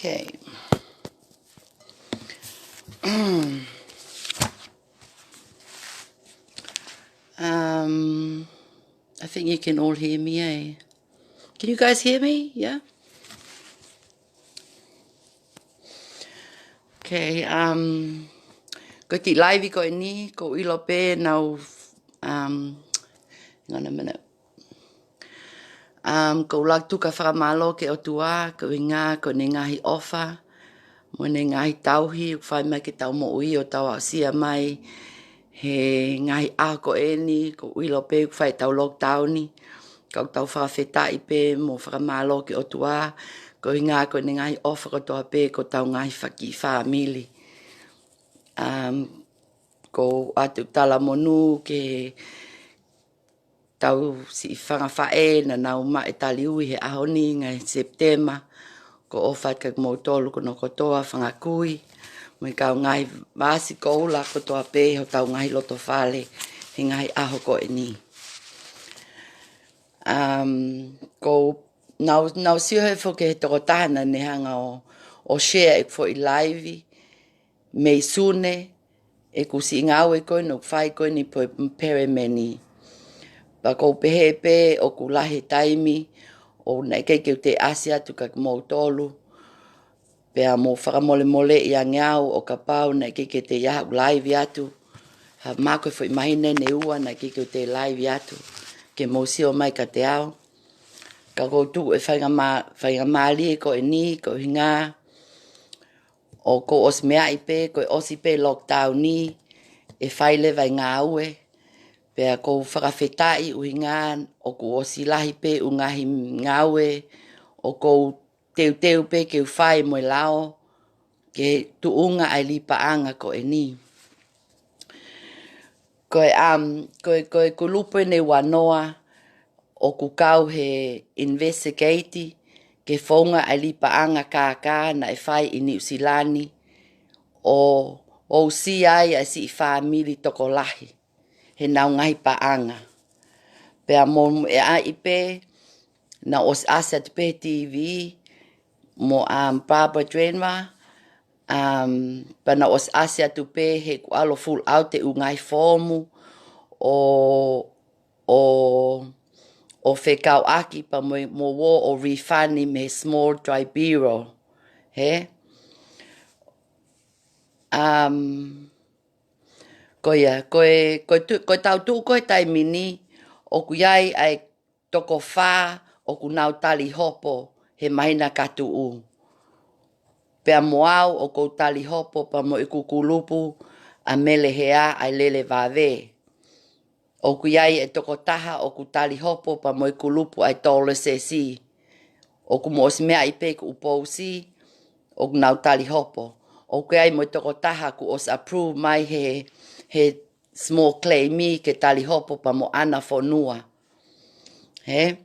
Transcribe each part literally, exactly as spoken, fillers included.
Okay. Um, I think you can all hear me, eh? Can you guys hear me? Yeah? Okay, um, ko e kiʻi live ko eni, ʻoku ou ʻilo pē naʻa, um, hang on a minute. Um, ʻoku ou lotu ka fakamālō ki he ʻOtua, ko e ʻuhinga ko ʻene ngaahi ʻofa, mo ʻene ngaahi tauhi, ʻoku fai mai ke tau moʻui ʻo tau aʻusia mai he ngaahi ʻaho ko eni, ʻoku ou ʻilo pē ʻoku fai ʻetau lockdown ni. Ka ʻoku tau fakafetaʻi pē mo fakamālō ki he ʻOtua, ko e ʻuhinga ko ʻene ngaahi ʻofa kotoa pē ki hotau ngaahi faki fāmili. Um, ʻoku ou ʻoatu talamonū ki he tau siʻi fanga faʻē naʻa nau maʻu e taliui he ʻaho ni, ngaahi Sepitema, ʻoku ou ʻofa atu kia kimoutolu ko hono kotoa, fanga kui, mo e kau ngaahi vāsi koula kotoa pē hotau ngaahi loto fale he ngaahi ʻaho ko eni. Um, ʻoku ou, naʻa ku, naʻa ku sio hifo ki he tokotaha naʻa ne hanga ʻo, ʻo share ʻeku foʻi live, mei Sune, ʻeku siʻi ngāue ko eni ʻoku fai ko eni pē, pē he meni. Pea ʻoku ou pehē pē ʻoku lahi e taimi, ʻo naʻe ʻikai ke u toe ʻasi atu kia kimoutolu. Pea mou fakamolemoleʻi ange au ʻo kapau naʻe ʻikai ke toe ʻi ai haʻaku live atu. Ha, mahalo ko e foʻi māhina ʻe ua naʻe ʻikai ke u toe live atu. Ke mou sio mai kiate au. Ka ʻoku ou tuʻu he faingamā-, faingamālie ko eni, ko e ʻuhinga ʻoku ou ʻosi meaʻi pē, ko e ʻosi pē lockdown ni, ʻe fai leva e ngāue. Pea ʻoku ou fakafetaʻi ʻuhinga ʻoku ʻosi lahi pē ʻeku ngaahi ngāue, ʻoku ou teuteu pē ke u fai mo e lao, ki he tuʻunga ʻa e lipaʻanga ko eni. Ko e, um, ko e, ko e kulupu eni ʻe ua noa, ʻoku kau he investigate, ki he founga ʻa e lipaʻanga kākā naʻe fai ʻi Niu Sila ni, ʻo, ʻo aʻusia ai ʻa e siʻi fāmili tokolahi, heʻenau ngaahi paʻanga. Pea mou meaʻi pē, naʻa ku ʻosi ʻasi atu pē he T V, mo, um, Barbara Drenma, um, pea naʻa ku ʻosi ʻasi atu pē he kuo ʻalu ʻo fill out ʻeku ngaahi foomu, ʻo, ʻo, ʻo fekauʻaki pea mo, mo ō ʻo refund mei he small tribunal. He? Um, ko ia, ko e, ko e tu-, ko e tau tuʻu ko e taimi ni, ʻoku ʻi ai ʻa e toko fā ʻoku nau tali hopo he māhina ka tuʻu. Pea mo au ʻoku ou tali hopo pea mo ʻeku kulupu ʻa Mele Hea ʻa e Lele Vave. ʻOku ʻi ai e tokotaha ʻoku tali hopo pea mo e kulupu ʻa e Tolo Sesi. ʻOku mou ʻosi meaʻi pē ʻeku pousi, ʻoku nau tali hopo. ʻOku ʻi ai mo e tokotaha kuo ʻosi approve mai he, he small claimee ke tali hopo pea mo ʻAna Fonua. He?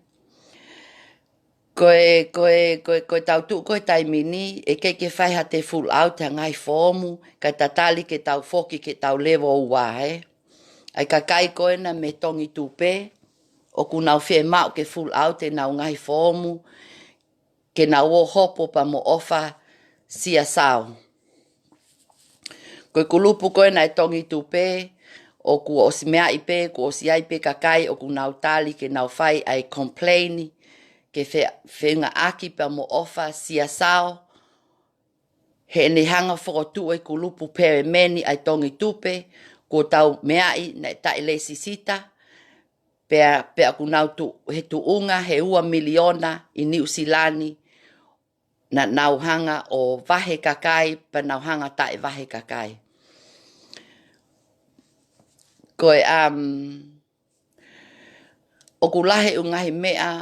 Ko e, ko e, ko e, ko e tau tuʻu ko e taimi ni, ʻe ʻikai ke fai ha toe fill out ha ngaahi foomu, kae tatali ke tau foki ki he tau level ua, he. ʻA e kakai ko ena mei Tongitupe, ʻoku nau fiemaʻu ke fill out ʻenau ngaahi foomu, ke nau ō hopo pea mo ʻofa C S O. Ko e kulupu ko ena ʻa e Tongitupe, ʻoku ʻosi meaʻi pē, kuo ʻosi ʻi ai pē kakai ʻoku nau tali ke nau fai ʻa e complain, ke fe-, feingaʻaki pea mo ʻofa C S O, heʻene hanga ʻo fokotuʻu e kulupu pelemeni ʻa e Tongitupe, kuo tau meaʻi naʻe taʻe lēsisita, pea, pea ʻoku nau tuʻu, he tuʻunga he ua miliona ʻi Niu Sila ni, naʻa nau hanga ʻo vahe kakai, pea nau hanga taʻe vahe kakai. Ko e, um, ʻoku lahi ʻeku ngaahi meʻa,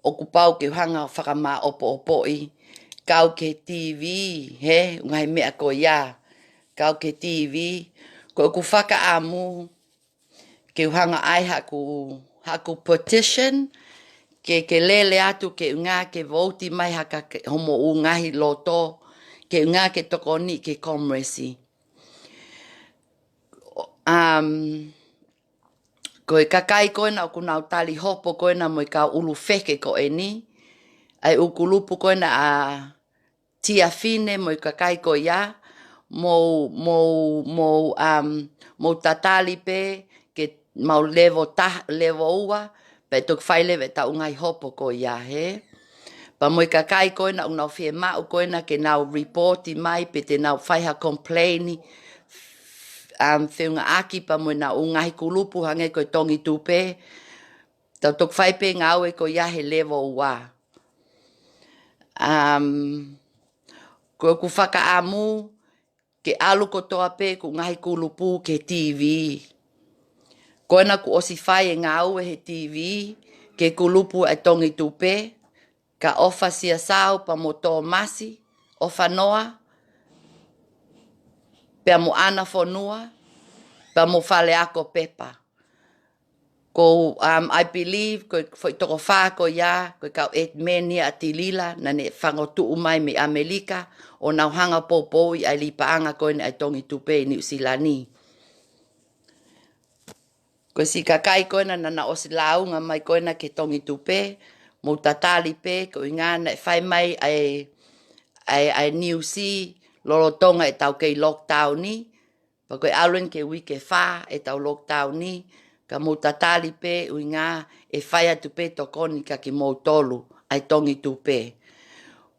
ʻoku pau ke u hanga ʻo fakamāʻopoʻopoʻi, kau ki he T V, he, ʻeku ngaahi meʻa ko ia, kau ki he T V, ko ʻeku fakaʻamu, ke u hanga ʻai haʻaku, haʻaku petition, ke, ke lele atu ke ʻuhinga ke vouti mai ha kakai, hoʻomou ngaahi loto, ke ʻuhinga ke tokoni ki he Commerce. Um, ko e kakai ko ena ʻoku nau tali hopo ko ena mo e kau ʻulu feke ko eni, ʻa e ʻū kulupu ko ena ʻa tiafine mo e kakai ko ia, mou, mou, mou, um, mou tatali pē ke mau level ta-, level ua, pea toki fai leva ʻetau ngaahi hopo ko ia, hē. Pea mo e kakai ko ena ʻoku nau fiemaʻu ko ena ke nau report mai pe te nau fai ha complain, um, feʻungaʻaki pea mo ʻenau ngaahi kulupu hangē ko e Tongi Tupe, tau toki fai pē ngāue ko ia he level ua. Um, ko ʻeku fakaʻamu ke ʻalu kotoa pē ʻeku ngaahi kulupu ki he T V. Ko ena kuo ʻosi fai e ngāue he T V, ki he kulupu ʻa e Tongi Tupe, ka ʻofa Siasau pea mo Tōmasi, ʻofa Noa, pea mo ʻAna Fonua, pea mo Faleako Pepa. Ko, um, I believe, ko e foʻi toko fā ko ia, ko e kau admin ia ʻa Tilila, naʻa ne fangotuʻu mai mei ʻAmelika, ʻo nau hanga ʻo poupouʻi ʻa e lī paʻanga ko ena ʻa e Tongi Tupe ʻi Niu Sila ni. Ko e siʻi kakai ko ena naʻa nau ʻosi lāunga mai ko ena ki he Tongi Tupe, mou tatali pē, ko e ʻuhinga naʻe fai mai ʻa e, ʻa e, ʻa e news lolotonga ʻetau kei lockdown ni, pea ko e ʻalu eni ki he uike fā ʻetau lockdown ni, ka mou tatali pē ʻuhinga ʻe fai atu pē tokoni kia kimoutolu ʻa e Tongi Tupe.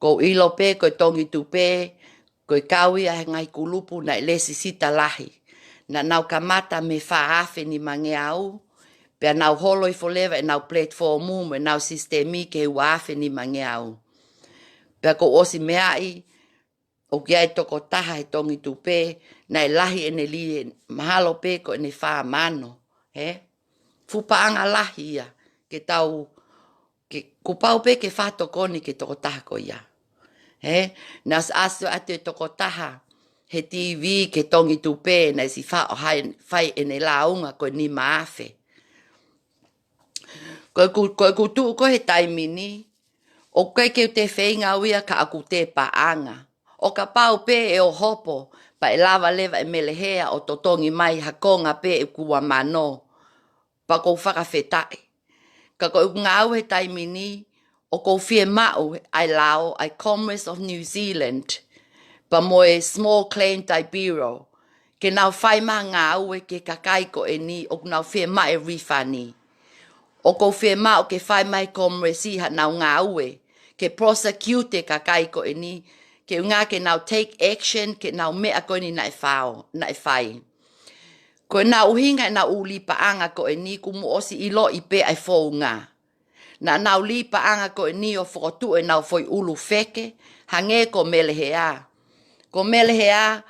Ko u ʻilo pē ko e Tongi Tupe, ko e kau ia he ngaahi kulupu naʻe lēsisita lahi. Naʻa nau kamata mei he fā afe nimangeau, pea nau holo hifo leva ʻenau platform mo ʻenau sisitemi ki he ua afe nimangeau. Pea ko u ʻosi meaʻi, ʻoku ʻi ai e tokotaha he Tongi Tupe, naʻe lahi ʻene lī, mahalo pē ko ʻene fā mano, hē? Fuʻu paʻanga lahi ia, ke tau, ke, kuo pau pē ke fakatokoni ki he tokotaha ko ia. Hē? Naʻe ʻosi ʻasi atu e tokotaha he T V ki he Tongi Tupe, naʻe siʻi faʻo hai, fai ʻene lāunga ko e nima afe. Ko ʻeku, ko ʻeku tuʻu ko ē he taimi ni, ʻoku ʻikai ke u toe feinga au ia ka ʻoku toe paʻanga. ʻO kapau pē ʻe ō hopo, pea ʻe lava leva ʻe Melehea ʻo totongi mai ha konga pē ʻeku ua mano, pea ʻoku ou fakafetaʻi. Ka ko ʻeku ngāue he taimi ni, ʻoku ou fiemaʻu ʻa e lao, ʻa e Commerce of New Zealand, pea mo e Small Claim Tribunal, ke nau fai mai ha ngāue ki he kakai ko eni ʻoku nau fiemaʻu e refund. ʻOku ou fiemaʻu ke fai mai Commerce haʻanau ngāue, ke prosecute e kakai ko eni, ke ʻuhinga ke nau take action ki heʻenau meʻa ko eni naʻe fao, naʻe fai. Ko ʻenau ʻuhinga ʻenau ʻū lī paʻanga ko eni kuo mou ʻosi ʻiloʻi pē ʻa e founga. Naʻa nau lī paʻanga ko eni ʻo fokotuʻu ʻenau foʻi ʻulu feke, hangē ko Melehea. Ko Melehea,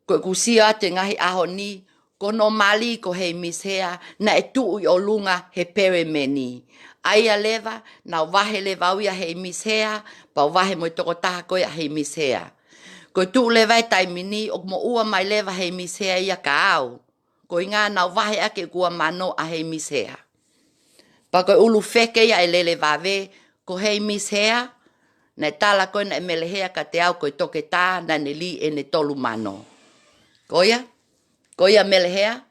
ko ʻeku sio atu he ngaahi ʻaho ni, ko hono mali ko Heimisi Hea, naʻe tuʻu ʻi ʻolunga he pelemeni. ʻA ia leva, naʻa ku vahe leva au ia Heimisi Hea, pea u vahe mo e tokotaha ko ia Heimisi Hea. Ko e tuʻu leva e taimi ni, ʻoku moʻua mai leva Heimisi Hea ia kia au. Ko e ʻuhinga naʻa ku vahe ʻaki ʻeku ua mano ʻa Heimisi Hea. Pea ko e ʻulu feke ia ʻe lele vave, ko Heimisi Hea, naʻe tala ko ē naʻe Melehea kiate au ko e toketā, naʻa ne lī ʻene tolu mano. Ko ia? Ko ia Melehea?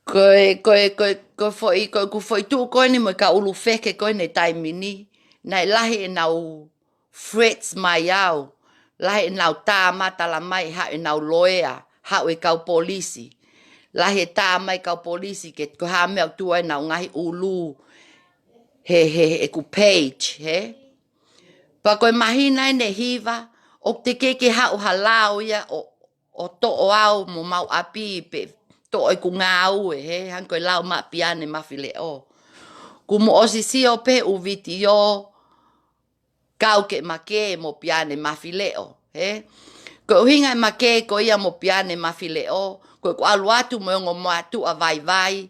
Ko e, ko e, ko e, ko e foʻi, ko ʻeku foʻi tuʻu ko eni mo e kau ʻulu feke ko eni he taimi ni, naʻe lahi ʻenau threats mai au, lahi ʻenau tā mai tala mai haʻu ʻenau loea, haʻu e kau polisi. Lahi e tā mai kau polisi ke ko e hā e meʻa ʻoku tuʻu ai ʻenau ngaahi ʻulu he, he, he ʻeku page, hē? Pea ko e māhina eni ʻe hiva, ʻoku teʻeki ke haʻu ha lao ia ʻo, ʻo toʻo au mo mau ʻapi pe toʻo ʻeku ngāue, hē? Hangē ko e lao mai ʻa Piane Mafileʻo. Kuo mou ʻosi sio pē he ʻū vitiō, kau ki he makē mo Piane Mafileʻo, hē? Ko e ʻuhinga e makē ko ia mo Piane Mafileʻo, ko ʻeku ʻalu atu mo e ongo mātuʻa vaivai,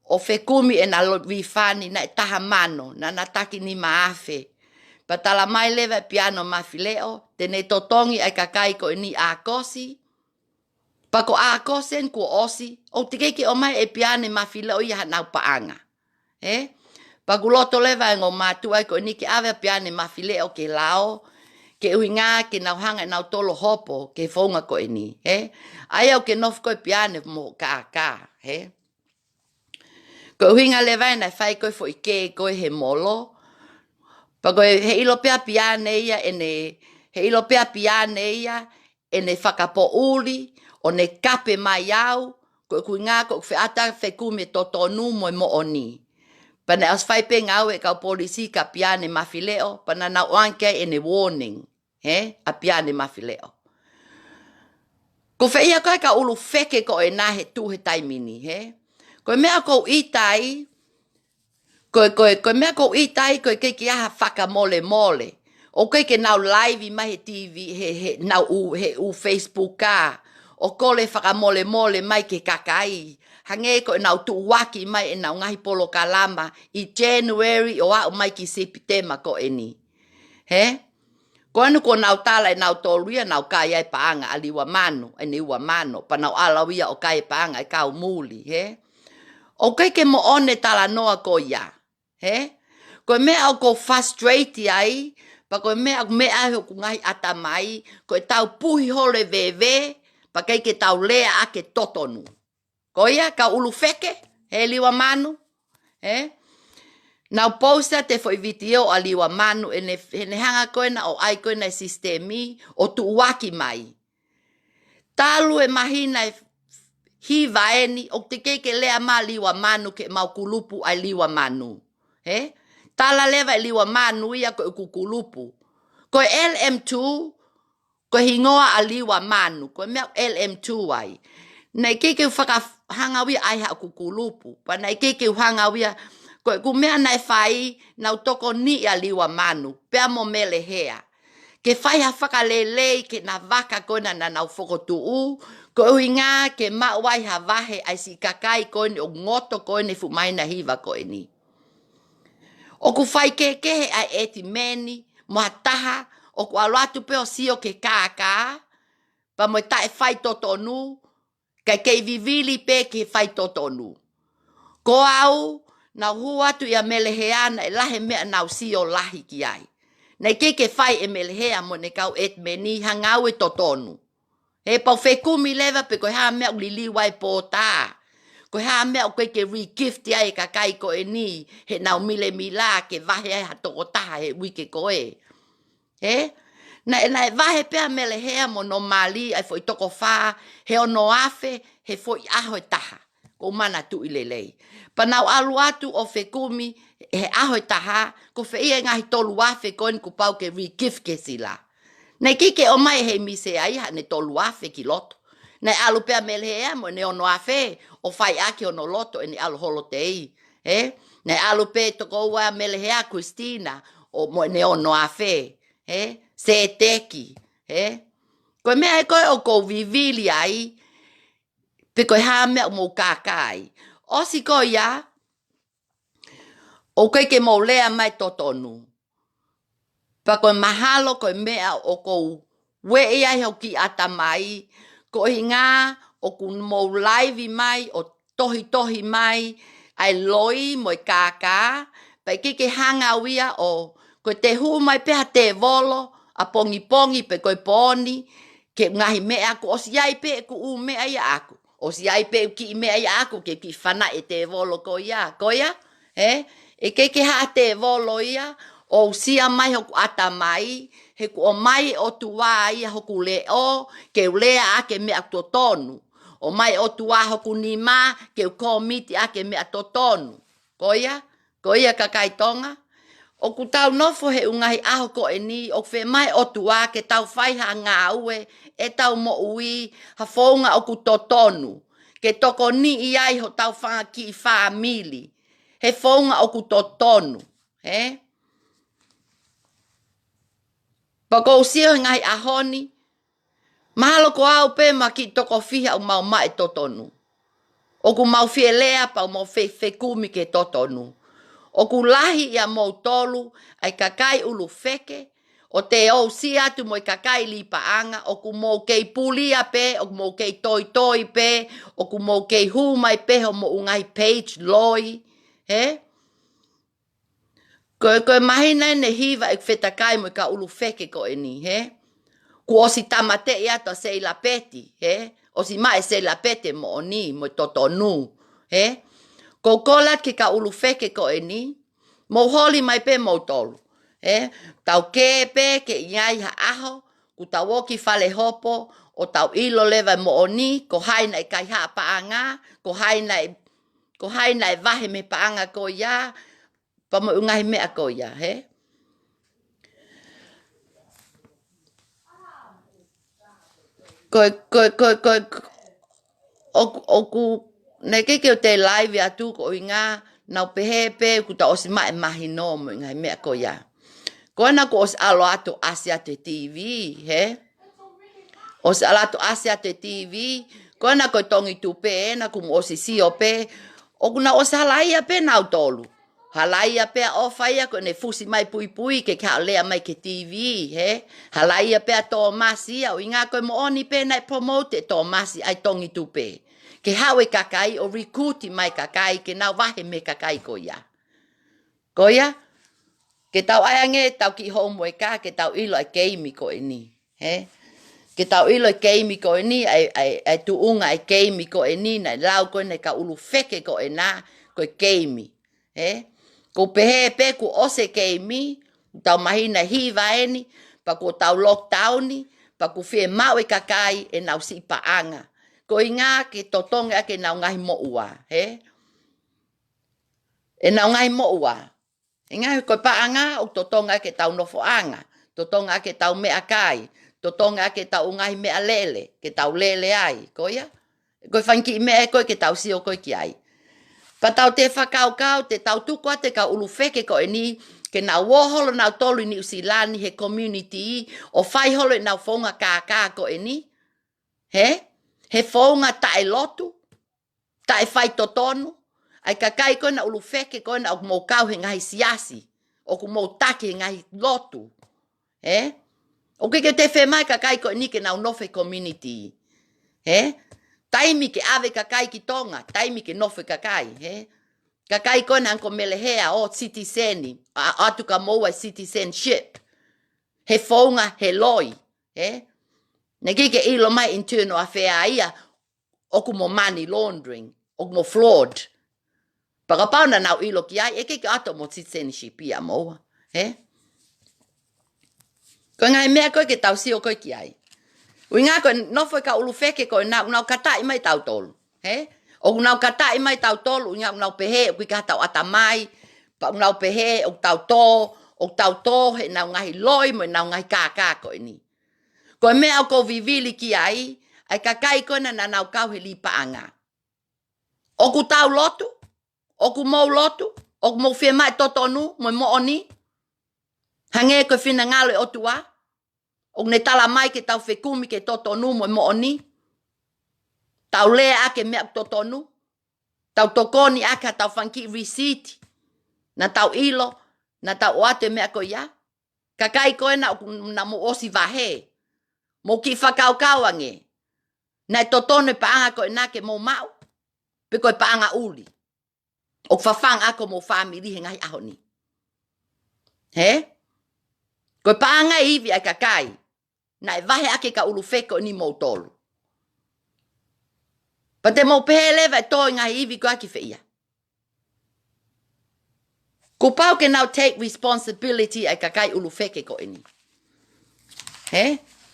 ʻo fekumi ʻenau lo-, refund naʻe taha mano, naʻa na taki nima afe. Pea tala mai leva ʻe Piane Mafileʻo, te ne totongi ʻa e kakai ko eni ʻAokosi, pea ko ʻAokosi eni kuo ʻosi, ʻoku teʻeki ke ʻomai ʻe Piane Mafileʻo ia haʻanau paʻanga. Hē? Pea ʻoku loto leva e ongo mātuʻa ko eni ke ʻave ʻa Piane Mafileʻo ki he lao, ke ʻuhinga ke nau hanga ʻe nautolu ʻo hopo ki he founga ko eni. Hē? ʻA ia ʻoku ke nofo ko ē Piane mo kākā. Hē? Ko e ʻuhinga leva ē naʻe fai ko ē foʻi kē ko ē he molo, Pea ko e, he ʻilo pē ʻa Piane ia ʻene, he ʻilo pē ʻa Piane ia ʻene fakapoʻuli, ʻo ne kape mai au, ko e ʻuhinga ko ʻeku feʻata fekumi e totonu mo e moʻoni. Pea naʻe ʻosi fai pē ngāue e kau polisi kia Piane Mafileʻo, pea naʻa nau ʻoange ki ai ʻene warning, he, ʻa Piane Mafileʻo. Ko fē ia ko e kau ʻulu feke ko ena he tuʻu he taimi ni, he? Ko e meʻa ʻoku ou ʻita ai, ko e, ko e, ko e meʻa ʻoku ou ʻita ai, ko e ʻikai ke ʻi ai ha fakamolemole. ʻOku ʻikai ke nau laivi mai he TV, he, he nau ʻū, he ʻū Facebook ā, ʻo kole fakamolemole mai ki he kakai. Hangē ko ʻenau tuʻuaki mai ʻenau ngaahi polokalama ʻi January ʻo aʻu mai ki Sepitema ko eni. He? Ko ena kuo nau tala ʻe nautolu ia naʻa nau kai ai e paʻanga ʻa Liua Manu, ʻene ua mano, pea nau ʻalu ia ʻo kai e paʻanga e kau muli, he? ʻOku ʻikai ke moʻoni e talanoa ko ia, he? Ko e meʻa ʻoku ou frustrate ai, pea ko e meʻa, meʻa he ʻoku ngaahi ʻatamai, ko e tau puhi holo e veve, pea ʻikai ke tau lea ʻaki e totonu. Ko ia, kau ʻulu feke, he Liua Manu, he? Nau post atu e foʻi vitiō ʻa Liua Manu, ʻene, ʻene hanga ko ena ʻo ʻai ko ena e sisitemi, ʻo tuʻuaki mai. Talu e māhina ʻe hiva eni, ʻoku teʻeki ke lea mai Liua Manu ki heʻemau kulupu ʻa e Liua Manu. He? Tala leva ʻe Liua Manu ia ko ʻeku kulupu. Ko e L M two, ko e hingoa ʻa Liua Manu, ko e meʻa L M two ai. Naʻe ʻikai ke u fakahanga au ia ʻai haʻaku kulupu, pea naʻe ʻikai ke u hanga au ia, ko ʻeku meʻa naʻe fai, nau tokoniʻi ʻa Liua Manu, pea mo Mele Hea. Ke fai ha fakalelei ki heʻena vaka ko ena naʻa nau fokotuʻu, ko e ʻuhinga ke maʻu ai ha vahe ʻa e siʻi kakai ko eni ʻoku ngoto ko eni he fuʻu māhina ʻe hiva ko eni. ʻOku fai kehekehe ʻa e ʻetimeni, mo ha taha, ʻoku ʻalu atu pē ʻo sio ki he kākā, pea mo e taʻe fai totonu, kae kei vivili pē ki he fai totonu. Ko au, naʻa ku hū atu ʻia Mele Hea naʻe lahi e meʻa naʻa ku sio lahi ki ai. Naʻe ʻikai ke fai ʻe Mele Hea mo ʻene kau ʻetimeni ha ngāue totonu. He pau fekumi leva pe ko e hā e meʻa ʻoku liliu ai e pōtā. Ko e hā e meʻa ʻoku ʻikai ke re-gift ai e kakai ko eni, heʻenau milemila ke vahe ai ha tokotaha he uike ko ē. He? Naʻe, naʻe vahe pē ʻa Mele Hea mo Nomali ʻa e foʻi toko fā, he ono afe, he foʻi ʻaho ʻe taha. ʻOku ou manatuʻi lelei. Pea nau ʻalu atu ʻo fekumi he ʻaho ʻe taha, ko fē ia e ngaahi tolu afe ko eni kuo pau ke re-gift ki he sila. Naʻe ʻikai ke ʻomai ʻe Heimisi ia haʻane tolu afe ki loto. Naʻe ʻalu pē ʻa Mele Hea mo ʻene ono afe, ʻo fai ʻaki hono loto ʻene ʻalu holotei. He? Naʻe ʻalu pē tokoua ʻa Mele Hea, Christina, ʻo mo ʻene ono afe. He? Sēteki. He? Ko e meʻa ē ko ē ʻoku ou vivili ai, pe ko e hā e meʻa ʻoku mou kākā ai. ʻOsi ko ia, ʻoku ʻikai ke mou lea mai totonu. Pea ko e mahalo ko e meʻa ʻoku ou ueʻi ai hoku kiʻi ʻatamai, ko e ʻuhinga ʻoku mou laivi mai ʻo tohitohi mai ʻa e loi mo e kākā, pea ʻikai ke hanga au ia ʻo, ko e te hū mai pē ha tēvolo ʻapongipongi pe ko e pooni, ke ngaahi meʻa ʻoku ʻosi ʻi ai pē ʻeku ʻū meʻa ia ʻaʻaku. ʻOsi ʻi ai pē ʻeku kiʻi meʻa ia ʻaʻaku ke kiʻi fanaʻi e tēvolo ko ia, ko ia, he? ʻE ʻikai ke ha tēvolo ia, ʻoku ou sio mai hoku ʻatamai, he kuo ʻomai ʻe he ʻOtua ia hoku leʻo, ke u lea ʻaki e meʻa totonu. ʻOmai ʻe he ʻOtua hoku nima, ke u kōmiti ʻaki e meʻa totonu. Ko ia, ko ia kakai Tonga. ʻOku tau nofo he ʻū ngaahi ʻaho ko eni, ʻoku fiemaʻu ʻe he ʻOtua ke tau fai ha ngāue, ʻetau moʻui, ha founga ʻoku totonu. Ke tokoniʻi ai hotau fanga kiʻi fāmili. He founga ʻoku totonu. He? Pea ʻoku ou sio he ngaahi ʻaho ni, mahalo ko au pē mo e kiʻi toko fiha ʻoku mau maʻu e totonu. ʻOku mau fie lea pea mau fe-, fekumi ki he totonu. ʻOku lahi ʻia moutolu ʻa e kakai ʻulu feke, ʻo te ou sio atu mo e kakai lī paʻanga, ʻoku mou kei pulia pē, ʻoku mou kei toitoi pē, ʻoku mou kei hū mai pē hoʻomou ngaahi page loi, he? Ko e, ko e māhina eni ʻe hiva ʻeku fetakai mo e kau ʻulu feke ko eni, he? Kuo ʻosi tāmateʻi atu ʻa Seila Peti, he? ʻOsi maʻu ʻe Seila Peti e moʻoni mo e totonu, he? ʻOku ou kole atu ki he kau ʻulu feke ko eni, mou holi mai pē moutolu, Ē, tau kē pē ke ʻi ai ha ʻaho, kuo tau ō ki fale hopo, ʻo tau ʻilo leva e moʻoni, ko hai naʻe kaihaʻa paʻanga, ko hai naʻe, ko hai naʻe vahe mei he paʻanga ko ia, pea mo e ngaahi meʻa ko ia, hē? Ko, ko, ko, ko, ʻoku, ʻoku, naʻe ʻikai ke u toe live atu ko e ʻuhinga, naʻá ku pehē pē kuo tau ʻosi maʻu e mahino mo e ngaahi meʻa ko ia. Ko ena kuo ʻosi ʻalu atu ʻasi atu he T V, hē? ʻOsi ʻalu atu ʻasi atu he T V, ko ena ko e Tongi Tupe ena kuo mou ʻosi sio pē, ʻoku nau ʻosi halaia pē nautolu. Halaia pē ʻa ʻOfa ia ko ʻene fusi mai puipui ke ke haʻu ʻo lea mai ki he T V, hē? Halaia pē ʻa Tōmasi ia, ʻuhinga ko e moʻoni pē naʻe promote ʻe Tōmasi ʻa e Tongi Tupe. Ke haʻu e kakai ʻo recruit mai kakai ke nau vahe mei he kakai ko ia. Ko ia, ke tau ʻai ange ʻetau kiʻi homework, ke tau ʻilo e keimi ko eni, hē? Ke tau ʻilo e keimi ko eni, ʻa e, ʻa e, ʻa e tuʻunga e keimi ko eni, naʻe lau ko ena ʻe he kau ʻulu feke ko ena, ko e keimi, hē? Ko u pehē pē kuo ʻosi e keimi, tau mahino hiva eni, pea kuo tau lockdown, pea kuo fiemaʻu e kakai ʻenau siʻi paʻanga. Ko e ʻuhinga ke totongi ʻaki ʻenau ngaahi moʻua, hē? ʻEnau ngaahi moʻua. ʻUhinga ko e paʻanga ʻoku totongi ʻaki ʻetau nofoʻanga, totongi ʻaki ʻetau meʻakai, totongi ʻaki ʻetau ngaahi meʻalele, ke tau lele ai, ko ia? Ko e fanga kiʻi meʻa ko ē ke tau sio ko ē ki ai. Pea tau toe fakakaukau, te tau tuku atu e kau ʻulu feke ko eni, ke nau ō holo nautolu ʻi Nuʻu Sila ni he community, ʻo fai holo ʻenau founga kākā ko eni, hē? He founga taʻelotu, taʻefaitotonu, ʻa e kakai ko ena ʻulu feke ko ena ʻoku mou kau he ngaahi siasi, ʻoku mou taki he ngaahi lotu, hē? ʻOku ʻikai ke toe fiemaʻu e kakai ko eni ke nau nofo he community, hē? Taimi ke ʻave kakai ki Tonga, taimi ke nofo e kakai, hē? Kakai ko ena Uncle Melehea ʻo citizen, ʻa, ʻatu kia moua e citizenship. He founga, he loi, hē? Naʻe ʻikai ke ʻilo mai Internal Affairs ia, ʻoku mo money laundering, ʻoku mo fraud. Pea kapau naʻa nau ʻilo ki ai, ʻe ʻikai ke ʻoatu mo citizenship ia moua, hē? Ko e ngaahi meʻa ko ē ke tau sio ko ē ki ai. ʻUhinga ko e nofo e kau ʻulu feke ko ena, ʻoku nau kataʻi mai tautolu, hē? ʻOku nau kataʻi mai tautolu, ʻuhinga ʻoku nau pehē ʻoku ʻikai ke tau ʻatamai, pea ʻoku nau pehē ʻoku tau tō, ʻoku tau tō heʻenau ngaahi loi mo ʻenau ngaahi kākā ko eni. Ko e meʻa ʻoku ou vivili ki ai, ʻa e kakai ko ena naʻa nau kau he lī paʻanga. ʻOku tau lotu, ʻoku mou lotu, ʻoku mou fiemaʻu e totonu mo e moʻoni, hangē ko e finangalo e ʻOtua, ʻoku ne tala mai ke tau fekumi ki he totonu mo e moʻoni, tau lea ʻaki e meʻa ʻoku totonu, tau tokoni ʻaki haʻatau fanga kiʻi receipt, naʻa tau ʻilo, naʻa tau ʻoatu e meʻa ko ia. Kakai ko ena ʻoku, naʻa mou ʻosi vahe. Mou kiʻi fakakaukau ange. Naʻe totonu e paʻanga ko ena ke mou maʻu, pe ko e paʻanga ʻuli ʻoku fafanga ʻaki homou fāmili he ngaahi ʻaho ni? Hē? Ko e paʻanga e ivi ʻa e kakai naʻe vahe ʻaki e kau ʻulu feke ko eni moutolu. Pea te mou pehē leva ʻe tō e ngaahi ivi ko ia ki fē ia? Kuo pau ke nau take responsibility ʻa e kakai ʻulu feke ko eni. Hē?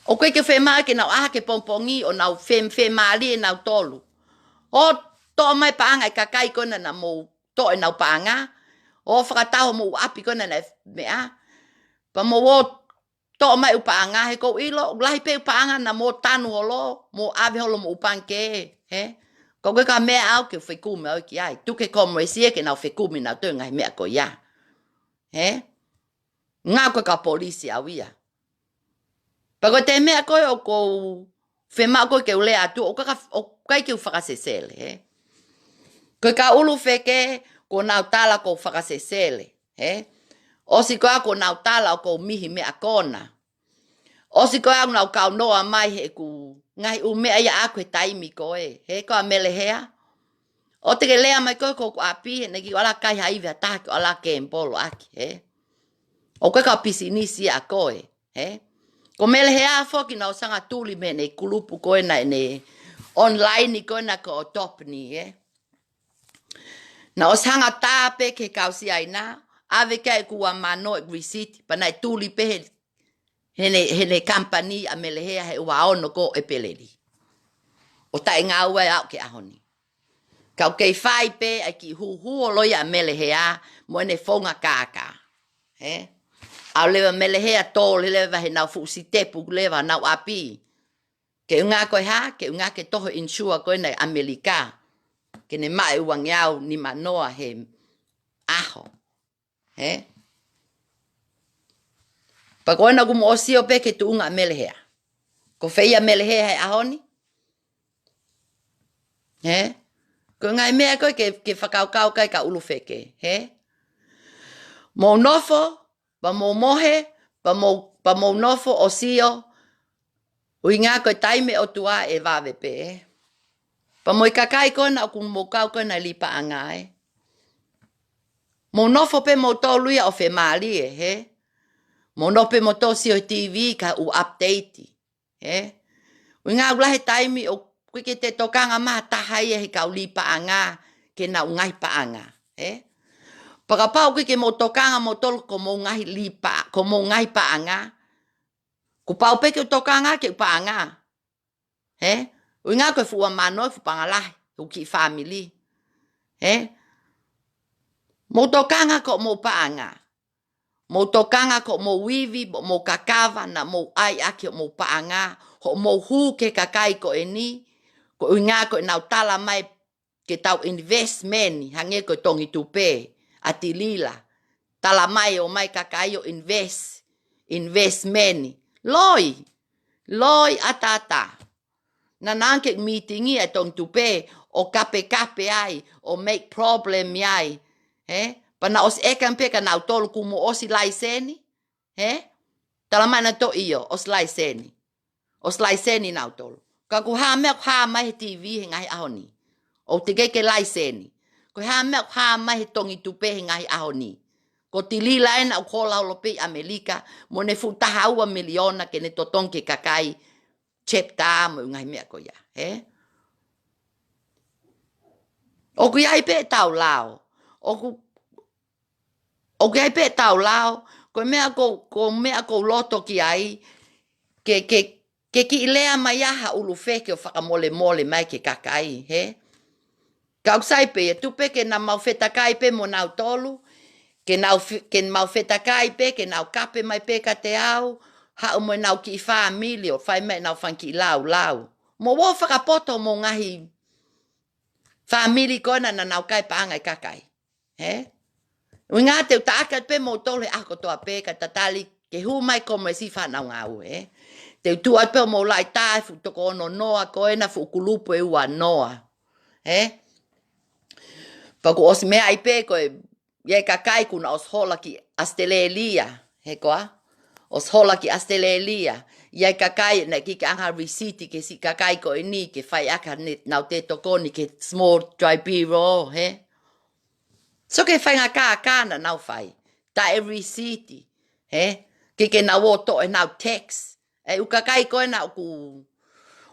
ʻOku ʻikai ke fiemaʻu ke nau ʻā hake pongipongi ʻo nau fem-, femālie nautolu. ʻO toʻo mai paʻanga e kakai ko ena naʻa mou toʻo ʻenau paʻanga. ʻO fakatau homou ʻapi ko ena naʻe meʻa. Pea mou ō toʻo mai ʻū paʻanga, he ʻoku ou ʻilo, ʻoku lahi pē ʻū paʻanga naʻa mou tanu holo, mou ʻave holo homou pangikē, hē? Ko e ʻikai ko ha meʻa au ke fekumi au ki ai. Tuku ki he Commerce ia ke nau fekumi nautolu he ngaahi meʻa ko ia. Hē? Ngā ko e kau polisi au ia. Pea ko e toe meʻa ko ē ʻoku ou fiemaʻu ko ē ke u lea atu, ʻoku ʻikai, ʻoku ʻikai ke u fakasesele, hē? Ko e kau ʻulu feke, kuo nau tala ʻoku ou fakasesele, hē? ʻOsi ko ia kuo nau tala ʻoku ou mihi meʻa kona. ʻOsi ko ia ʻoku nau kaunoa mai heʻeku ngaahi ʻū meʻa ia ʻaʻaku he taimi ko ē, hē, ko ā Melehea? ʻOua te ke lea mai ko ē ki hoku ʻapi, he naʻe ʻikai ke u ala kai ha ivi ha taha ke u ala kemipolo ʻaki, hē? ʻOku ʻikai ko ha pisinisi ia ʻa koe, hē? Ko Melehea foki naʻe ʻosi hanga ʻo tuli mei heʻene kulupu ko ena ʻene online ko ena ko Adopt ni, hē? Naʻe ʻosi hanga ʻo tā pē ki he kau Siaina, ʻave ki ai ʻeku ua mano ʻeku receipt, pea naʻe tuli pē he, heʻene, heʻene company ʻa Melehea he ua ono ko ʻEpeleli. ʻO taʻengāue ai au ki he ʻaho ni. Ka ʻoku kei fai pē ʻa e kiʻi hūhū ʻo loi ʻa Melehea mo ʻene founga kākā. He? ʻAlu leva Melehea tō leva heʻenau fuʻu sitepu leva ʻenau ʻapi. Ke ʻuhinga ko e hā, ke ʻuhinga ke toho insure ko ena ʻi ʻAmelika. Ke ne maʻu e uangeau nimanoa he ʻaho. He? Pea ko ena ʻoku mou sio pē ki he tuʻunga ʻa Melehea. Ko fē ia Melehea he ʻaho ni? He? Ko e ngaahi meʻa ko ē ke, ke fakakaukau ki ai kau ʻulufeke. He? Mou nofo, pea mou mohe, pea mou, pea mou nofo ʻo sio, ʻuhinga ko e taimi ʻo e ʻOtua ʻe vave pē. Pea mo e kakai ko ena ʻoku mou kau ko ena ʻi he lī paʻanga, ē. Mou nofo pē moutolu ia ʻo femālie, he? Mou nofo pē moutolu sio he T V kae ʻoua ʻe update. He? ʻUhinga ʻoku lahi e taimi ʻoku ʻikai ke te tokanga mai ha taha ia he kau lī paʻanga ki heʻenau ngaahi paʻanga. He? Pea kapau ʻoku ʻikai ke mou tokanga moutolu ki homou ngaahi lī pa-, ki homou ngaahi paʻanga. Kuo pau pē ke u tokanga ki heʻeku paʻanga. He? ʻUhinga ko e fuʻu ua mano, fuʻu paʻanga lahi, hoku kiʻi fāmili. He? Mou tokanga ki homou paʻanga. Mou tokanga ki homou ivi, mo hoʻomou kakava, naʻa mou ʻai ʻaki hoʻomou paʻanga, hoʻomou hū ki he kakai ko eni, ko e ʻuhinga ko ʻenau tala mai ke tau investment, hangē ko e Tongitupe, ʻa Tilila. Tala mai ʻomai kakai ʻo invest, investment. Loi, loi ʻataʻatā. Naʻa nau ʻange ke meeting ʻa e Tongitupe ʻo kapekape ai, ʻo make problem ai. He? Pea naʻe ʻosi ʻeke pē kia nautolu kuo mou ʻosi laiseni. He? Tala mai nautolu ʻio, ʻosi laiseni. ʻOsi laiseni nautolu. Ka ko e hā e meʻa ʻoku hā mai he T V he ngaahi ʻaho ni? ʻOku teʻeki ke laiseni. Ko e hā e meʻa ʻoku hā mai he Tongitupe he ngaahi ʻaho ni? Ko Tilila ena ʻoku hola holo pē ʻi ʻAmelika, mo ʻene fuʻu taha ua miliona ke ne totongi ki he kakai chapter mo e ngaahi meʻa ko ia, he? ʻOku ʻi ai pē ʻetau lao. ʻOku, ʻoku ʻi ai pē ʻetau lao. Ko e meʻa ʻoku, ko e meʻa ʻoku ou loto ki ai, ke, ke, ke kiʻi lea mai ʻa ha ʻulufeke ʻo fakamolemole mai ki he kakai, he? Ka ʻoku sai pē ia, tuku pē ke nau mau fetakai pē mo nautolu, ke nau fe-, ke mau fetakai pē, ke nau kape mai pē kiate au, haʻu mo ʻenau kiʻi fāmili ʻo fai mai ʻenau fanga kiʻi laulau. Mou ō ʻo fakapoto homou ngaahi fāmili ko ena naʻa nau kai paʻanga ʻa e kakai. He? ʻUhinga te u taʻaki atu pē moutolu he ʻaho kotoa pē, kae tatali ke hū mai Komesi fānau ngāue, he? Te u tuʻu atu pē ʻo mou laʻi tā e fuʻu toko ono noa ko ena, fuʻu kulupu ʻe ua noa. He? Pea kuo ʻosi meaʻi pē ko e, ʻi ai e kakai kuo nau ʻosi hola ki ʻAositelēlia, he koā? ʻOsi hola ki ʻAositelēlia. ʻI ai e kakai naʻe ʻikai ke ʻange ha receipt ki he siʻi kakai ko eni, ke fai ʻaki haʻanau toe tokoni ki he small tribunal, he? So ko e faʻahinga kākā naʻa nau fai. Taʻe receipt, he? ʻIkai ke nau ō ʻo toʻo ʻenau tax. ʻA e ʻū kakai ko ena ʻoku,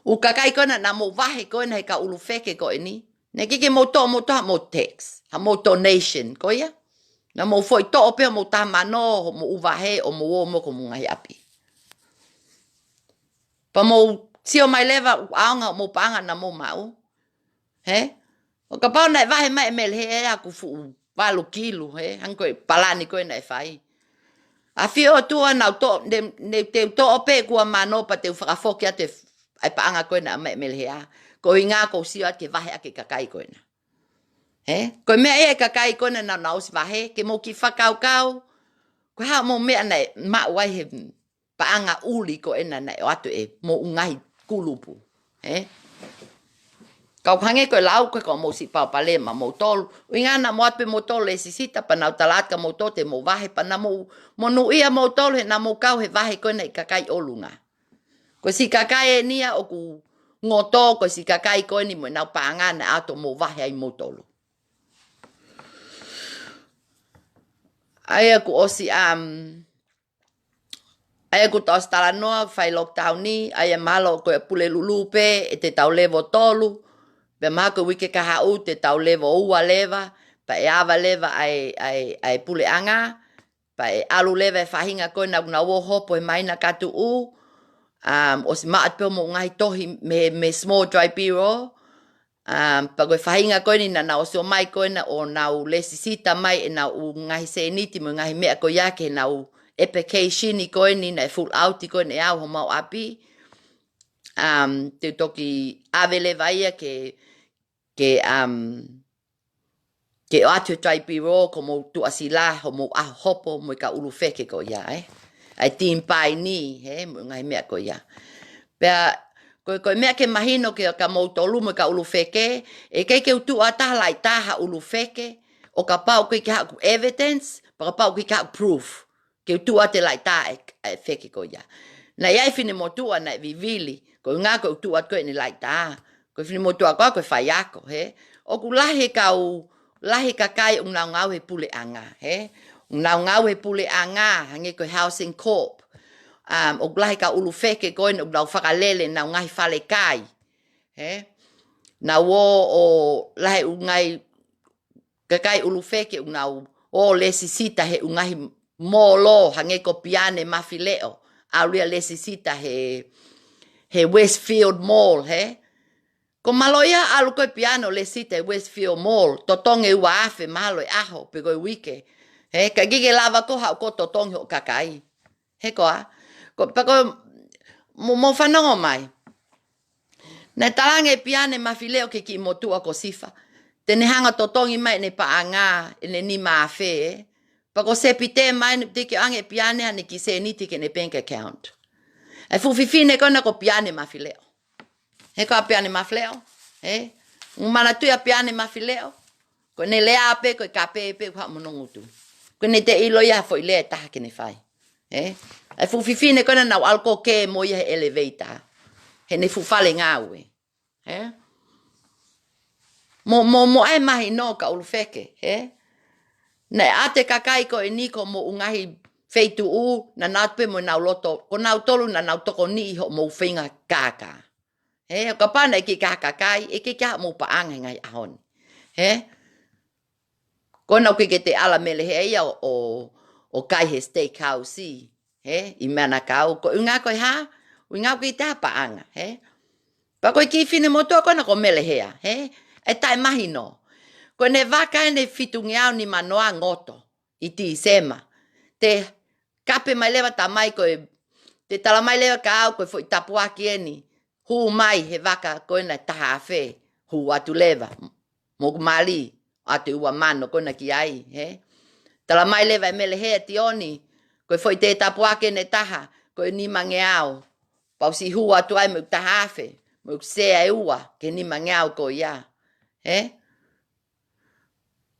ʻū kakai ko ena naʻa mou vahe ko ena he kau ʻulufeke ko eni. Naʻe ʻikai ke mou toʻo moutolu haʻamou tax, haʻamou donation, ko ia? Naʻa mou foʻi toʻo pē homou taha mano, homou ʻū vahe, ʻo mou ō mo homou ngaahi ʻapi. Pea mou sio mai leva ʻoku ʻaonga homou paʻanga naʻa mou maʻu. He? ʻO kapau naʻe vahe mai ʻe Melehea ʻeku fuʻu valu kilu, he? Hangē ko e palani ko ē naʻe fai. ʻAfio ʻOtua naʻa u toʻo, ne, ne te u toʻo pē ʻeku ua mano pea te u fakafoki atu e f-, ʻa e paʻanga ko ē naʻe ʻomai ʻe Melehea. Ko e ʻuhinga ʻoku ou sio atu ke vahe ʻaki e kakai ko ena. He? Ko e meʻa ia e kakai ko ena naʻa nau ʻosi vahe, ke mou kiʻi fakakaukau, ko e hā homou meʻa naʻe maʻu ai he paʻanga ʻuli ko ena naʻe ʻoatu ʻe homou ngaahi kulupu. He? Ka ʻoku hangē ko e lau ko ē ko hoʻomou siʻi palopalema moutolu. ʻUhinga naʻa mou ʻoatu pē moutolu e sisita pea nau tala atu kia moutolu te mou vahe pea naʻa mou monūʻia moutolu he naʻa mou kau he vahe ko ena ʻi he kakai ʻolunga. Ko e siʻi kakai eni ia ʻoku ngoto, ko e siʻi kakai ko eni mo ʻenau paʻanga naʻe ʻoatu ʻo mou vahe ai moutolu. ʻA ia kuo ʻosi, um, ʻa ia kuo tau ʻosi talanoa, fai lockdown ni, ʻa ia mahalo ko e Pulelulu pē ʻe te tau level tolu, pea mahalo ko e uike kahaʻu te tau level ua leva, pea ʻe ava leva ʻa e, ʻa e, ʻa e puleʻanga, pea ʻe ʻalu leva e faʻahinga ko ena ʻoku nau ō hopo he māhina ka tuʻu, um, ʻosi maʻu pē hoʻomou ngaahi tohi mei, mei he small tribunal, um, pea ko e faʻahinga ko eni naʻa nau ō mai ko ena ʻo nau lēsisita mai ʻenau ngaahi sēniti mo e ngaahi meʻa ko ia ki heʻenau application ko eni naʻe fill out ko eni ʻe au homau ʻapi. Um, te u toki ʻave leva ia ke, ke, um, ke ʻoatu he tribunal ko hoʻomou tuʻasila, hoʻomou ʻaho hopo mo e kau ʻulufeke ko ia, ē. ʻA e team paini, ē, mo e ngaahi meʻa ko ia. Pea, ko, ko e meʻa ke mahino kia moutolu mo e kau ʻulufeke, ʻe ʻikai ke u tuʻu ʻa taha laʻitā ha ʻulufeke, ʻo kapau ʻoku ʻikai ke ʻi ai haʻaku evidence, pea kapau ʻoku ʻikai ke ʻi ai haʻaku proof. Ke u tuʻu ʻa e laʻitā ʻa e, ʻa e feke ko ia. Naʻe ʻi ai e finemotuʻa naʻe vivili, ko e ʻuhinga ko e tuʻu ʻa ko eni laʻitā. Ko e finemotuʻa ko ē ko e faiako, hē. ʻOku lahi e kau, lahi e kakai ʻoku nau ngāue he puleʻanga, hē. ʻOku nau ngāue he puleʻanga, hangē ko e Housing Corp. Um, ʻoku lahi e kau ʻulufeke ko eni ʻoku nau fakalele ʻenau ngaahi fale kai. Hē. Nau ō ʻo lahi e ʻū ngaahi kakai ʻulufeke ʻoku nau ō lēsisita he ʻū ngaahi molo, hangē ko Piane Mafileʻo, ʻalu ia lēsisita he, he Westfield Mall, hē. Ko mālō ia ʻalu ko ē Piane ʻo lēsisita he Westfield Mall, totongi e ua afe mahalo e ʻaho, pe ko e uike. Hē, ka ʻikai ke lava ko ē haʻu ko ē totongi hoʻo kakai. Hē koā, ko, pea ko, mou, mou fanongo mai. Naʻe talaange ʻe Piane Mafileʻo ki he kiʻi motuʻa ko Sifa, te ne hanga ʻo totongi mai ʻene paʻanga, ʻene nima afe, ē. Pea ko Sepitema eni te ke ʻoange ʻe Piane haʻane kiʻi sēniti ki heʻene bank account. ʻA e fuʻu fefine ko ena ko Piane Mafileʻo. Hē koā Piane Mafileʻo, ē. Mou manatuʻi ʻa Piane Mafileʻo. Ko ʻene lea pē, ko e kape pē, ʻoku haʻu mei hono ngutu. ʻOku ʻikai te u ʻilo ia ha foʻi lea ʻe taha ke ne fai. Ē? ʻA e fuʻu fefine ko ena naʻa nau ʻalu ko ē mo ia he elevator. Heʻene fuʻu fale ngāue. Ē? Mou, mou, mou ʻai mahino kau ʻulufeke, ē? Naʻe ʻoatu e kakai ko eni ki homou ngaahi feituʻu, naʻa nau ō pē mo ʻenau loto, ko nautolu naʻa nau tokoniʻi hoʻomou feinga kākā. Hē, ʻo kapau naʻe ʻikai ke ʻi ai ha kakai, ʻe ʻikai ke ʻi ai haʻamou paʻanga he ngaahi ʻaho ni. Hē? Ko ena ʻoku ʻikai ke te ala Melehea ia ʻo, ʻo, ʻo kai he steakhouse, hē, ʻi Manukau. Ko e ʻuhinga ko e hā, ʻuhinga ʻoku ʻikai te ha paʻanga, hē? Pea ko e kiʻi finemotuʻa ko ena ko Melehea, hē? ʻE taʻemahino. Ko ʻene vaka ʻene fitungeau nimanoa ngoto ʻi Tīsema. Te kape mai leva tamai ko e, te tala mai leva kia au ko e foʻi tāpuaki eni. Hū mai he vaka ko ena ʻe taha afe, hū atu leva. Mo ʻeku mali, ʻoatu e ua mano ko ena ki ai, hē? Tala mai leva ʻe Melehea Tioni, ko e foʻi tē tāpuaki eni ʻe taha, ko e nimangeau. Pea u siʻi hū atu ai mo ʻeku taha afe, mo ʻeku sea ʻe ua, ki he nimangeau ko ia. Hē?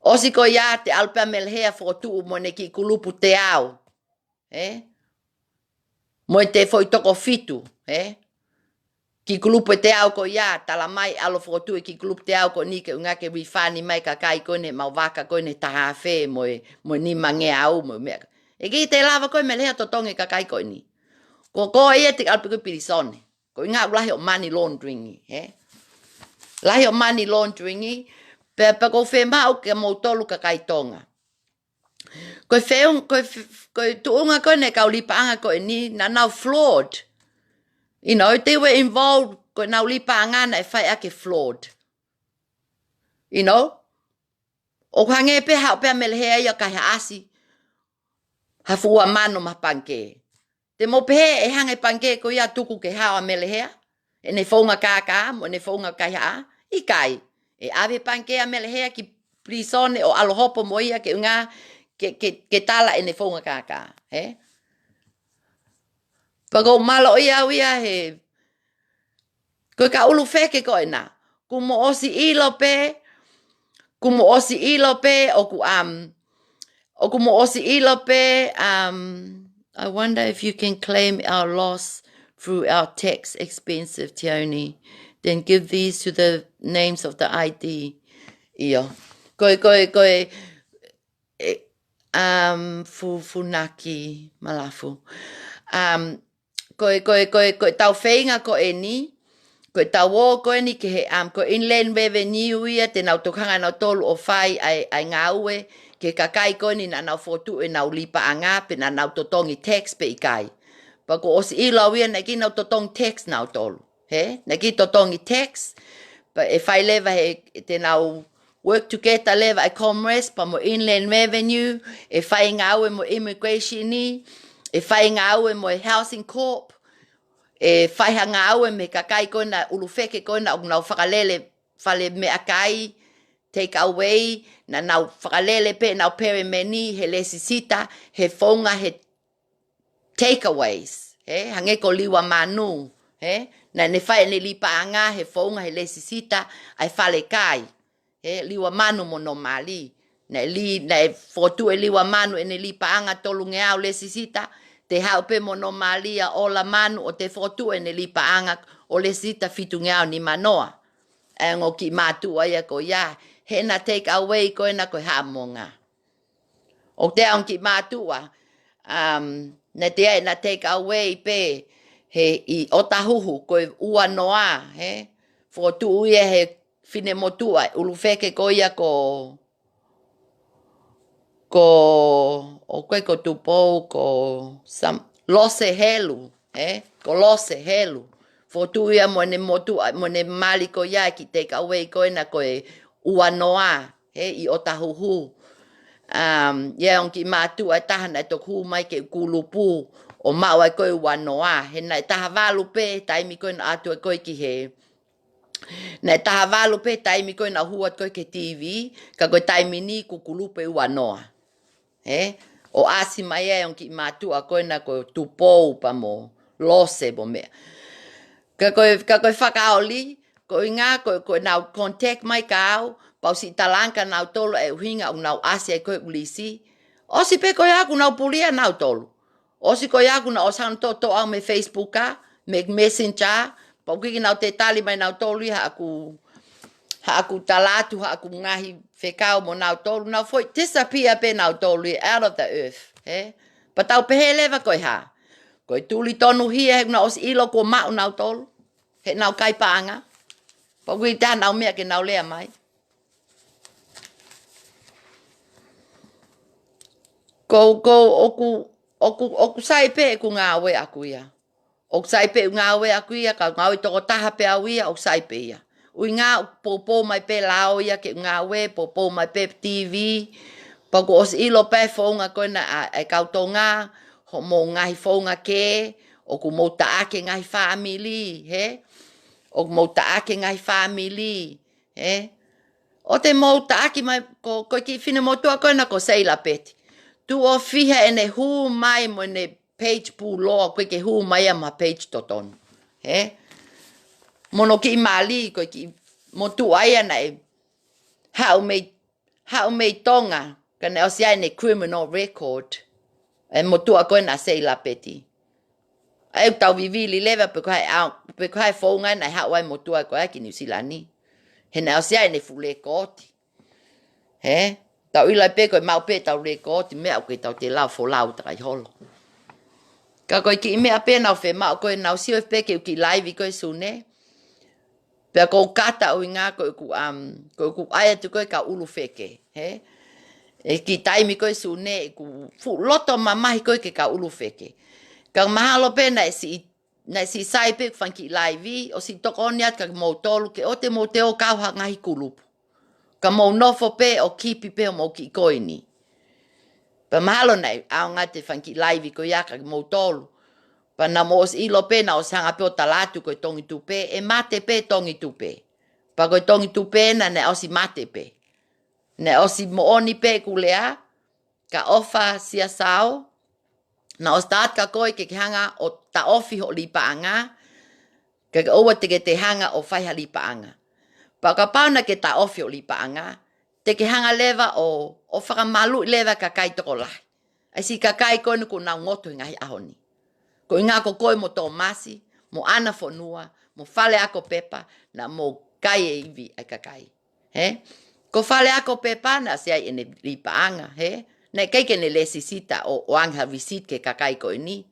ʻOsi ko ia te ʻalu pē ʻa Melehea fokotuʻu mo ʻene kiʻi kulupu teau. Ē? Mo e te foʻi toko fitu, ē? Kiʻi kulupu ʻe teau ko ia, tala mai ʻalu fokotuʻu e kiʻi kulupu teau ko eni ke ʻuhinga ke refund mai kakai ko eni mau vaka ko eni taha afe mo e, mo e nimangeau mo e meʻa. ʻE ʻikai te lava ko ē Melehea totongi e kakai ko eni. Ko, ko ia te ʻalu pē ko ē pilīsone. Ko e ʻuhinga ʻoku lahi hoʻo money laundering, ē? Lahi hoʻo money laundering, pea, pea ʻoku ou fiemaʻu kia moutolu kakai Tonga. Ko e feung-, ko e f-, ko e tuʻunga ko ena e kau liʻi paʻanga ko eni, naʻa nau fraud. You know, they were involved, ko ʻenau liʻi paʻanga naʻe fai ʻaki e fraud. You know? ʻOku hangē pē haʻu pē ʻa Melehea ia ʻo kai ha ʻasi, ha fuʻu ua mano mei he pangikē. Te mou pehē ʻe hanga ʻe he pangikē ko ia ʻo tuku ke hao ʻa Melehea, ʻene founga kākā, mo ʻene founga kaihaʻa? ʻIkai. ʻE ʻave ʻe he pangikē ʻa Melehea ki pilīsone ʻo ʻalu hopo mo ia ke ʻuhinga ke, ke, ke tala ʻene founga kākā, hē? Pea ʻoku ou mālōʻia au ia he, ko e kau ʻulufeke ko ena. Kuo mou ʻosi ʻilo pē, kuo mou ʻosi ʻilo pē, ʻoku, um, ʻoku mou ʻosi ʻilo pē, um, I wonder if you can claim our loss through our tax expensive, Tioni. Then give these to the names of the I D. ʻIo. Ko e, ko e, ko e, e, um, Fu-, Funaki Malafu. Um, ko e, ko e, ko e, ko e tau feinga ko eni, Ko e tau ō ko eni ki he, um, ko e Inland Revenue ia te nau toki hanga ʻe nautolu ʻo fai ʻa e, ʻa e ngāue ki he kakai ko eni naʻa nau fokotuʻu ʻenau lī paʻanga pe naʻa nau totongi tax pe ʻikai. Pea kuo ʻosi ʻilo au ia naʻe ʻikai ke nau totongi tax nautolu. He? Naʻe ʻikai ke totongi tax, pea ʻe fai leva he, te nau work together leva ʻa e Commerce pea mo e Inland Revenue, ʻe fai ngāue mo e Immigration ni, ʻe fai ngāue mo e Housing Corp, ʻe fai ha ngāue mei he kakai ko ena ʻulufeke ko ena ʻoku nau fakalele fale meʻakai, take away, naʻa nau fakalele pē ʻenau pelemeni he lēsisita, he founga he takeaways, he, hangē ko Liua Manu, he, naʻa ne fai ʻene lī paʻanga he founga he lēsisita ʻa e fale kai, he, Liua Manu mo Nomali. Naʻe lī, naʻe fokotuʻu ʻe Liua Manu ʻene lī paʻanga tolungeau lēsisita, te haʻu pē mo Nomali ʻa Ola Manu ʻo te fokotuʻu ʻene lī paʻanga ʻo lēsisita fitungeau nimanoa. ʻA e ongo kiʻi mātuʻa ia ko ia, he naʻe take away ko ena ko e Haʻamonga. ʻOku te ongo kiʻi mātuʻa, um, naʻe te ai naʻe take away pē he ʻi ʻOtahuhu ko e ua noa, he fokotuʻu ia he finemotuʻa ʻulufeke ko ia ko, ko, ʻoku ʻikai ko Tupou, ko Sam-, Lose Helu, he? Ko Lose Helu. Fokotuʻu ia mo ʻene motuʻa, mo ʻene mali ko ia kiʻi take away ko ena ko e ua noa, he, ʻi ʻOtahuhu. Um, ia ongo kiʻi mātuʻa ʻe taha naʻe toki hū mai ke kulupu ʻo maʻu ai ko e ua noa. He naʻe taha valu pē taimi ko ena ʻatu ai ko e ki he. Naʻe taha valu pē taimi ko ena hū atu ko e ki he T V, ka ko e taimi ni kuo kulupu e ua noa. He? ʻO ʻasi mai ai ongo kiʻi mātuʻa ko ena ko Tupou pea mo Lose mo meʻa. Ka ko e, ka ko e fakaoli, ko e ʻuhinga, ko, ko ʻenau contact mai kia au, pea u siʻi talaange kia nautolu ʻa e ʻuhinga ʻoku nau ʻasi ai ko e ulisi. ʻOsi pē ko ia kuo nau pulia nautolu. ʻOsi ko ia kuo nau ʻosi hanga ʻo toʻo au mei he Facebook, mei he Messenger, pea ʻoku ʻikai ke nau toe tali mai nautolu ia haʻaku, haʻaku tala atu, haʻaku ngaahi fekau mo nautolu, nau foʻi disappear pē nautolu ia out of the earth, he? Pea tau pehē leva ko e hā? Ko e tuli tonuhia he kuo nau ʻosi ʻilo kuo maʻu nautolu, he nau kai paʻanga. Pea ʻoku ʻikai te nau meʻa ke nau lea mai. Ko, ko, ʻoku, ʻoku, ʻoku sai pē ʻeku ngāue ʻaku ia. ʻOku sai pē ʻeku ngāue ʻaku ia, ka ngāue tokotaha pē au ia, ʻoku sai pē ia. ʻUhinga ʻoku poupou mai pē lao ia ke ngāue, poupou mai pē T V, pea kuo ʻosi ʻilo pē founga ko ena ʻa, ʻa e kau Tonga, hoʻomou ngaahi founga kē, ʻoku mou taʻaki ngaahi fāmili, he? ʻOku mou taʻaki ngaahi fāmili, he? ʻO te mou taʻaki mai, ko, ko e kiʻi finemotuʻa ko ena ko Seila Peti. Tuʻo fiha ʻene hū mai mo ʻene page pūloa, ʻoku ʻikai ke hū mai ia mo ha page totonu. He? Mo hono kiʻi mali, ko e kiʻi motuʻa ia naʻe haʻu mei, haʻu mei Tonga, ka naʻe ʻosi ʻi ai ʻene criminal record. ʻA e motuʻa ko ena Seila Peti. ʻA ia ʻoku tau vivili leva pe ko hai ʻa, pe ko hai founga naʻe haʻu ai motuʻa ko ia ki New Zealand ni. He naʻe ʻosi ʻi ai ʻene fuʻu lēkooti. He? Tau ʻilo pē ko e maʻu pē ʻetau lēkooti, meʻa ʻoku ʻikai te tau toe lau folau takai holo. Ka ko e kiʻi meʻa pē naʻa ku fiemaʻu ko ē naʻa ku sio pē ke u kiʻi laivi ko ē Sune. Pea ʻoku ou kata ʻuhinga ko ʻeku, um, ko ʻeku ʻai atu ko ē kau ʻulufeke, he? ʻI he kiʻi taimi ko ē Sune ʻeku fuʻu loto mamahi ko ē ki he kau ʻulufeke. Ka mahalo pē naʻe siʻi, naʻe siʻi sai pē ʻeku fanga kiʻi laivi, ʻosi tokoni atu kia kimoutolu ke ʻoua te mou toe ō ʻo kau ha ngaahi kulupu. Ka mou nofo pē ʻo kipi pē homou kiʻi koini. Pea mahalo naʻe ʻaonga atu e fanga kiʻi laivi ko ia kia kimoutolu. Pea naʻa mou ʻosi ʻilo pē naʻa ku ʻosi hanga pē ʻo tala atu ko e Tongi Tupe, ʻe mate pē Tongi Tupe. Pea ko e Tongi Tupe ena naʻe ʻosi mate pē. Naʻe ʻosi moʻoni pē ʻeku lea, Kaʻofa Siasao, naʻa ku ʻosi tala atu kia koe ke ke hanga ʻo taʻofi hoʻo lī paʻanga, kae ʻoua te ke toe hanga ʻo fai ha lī paʻanga. Pea kapau naʻa ke taʻofi hoʻo lī paʻanga, te ke hanga leva ʻo, ʻo fakamaluʻi leva e kakai tokolahi. ʻA e siʻi kakai ko ena kuo nau ngoto he ngaahi ʻaho ni. Ko e ʻuhinga ko koe mo Tōmasi, mo ʻAna Fonua, mo Faleako Pepa, naʻa mou kai e ivi ʻa e kakai. He? Ko Faleako Pepa naʻe ʻosi ʻi ai ʻene lī paʻanga, he? Naʻe ʻikai ke ne lēsisita ʻo, ʻo ʻoange ha receipt ki he kakai ko eni.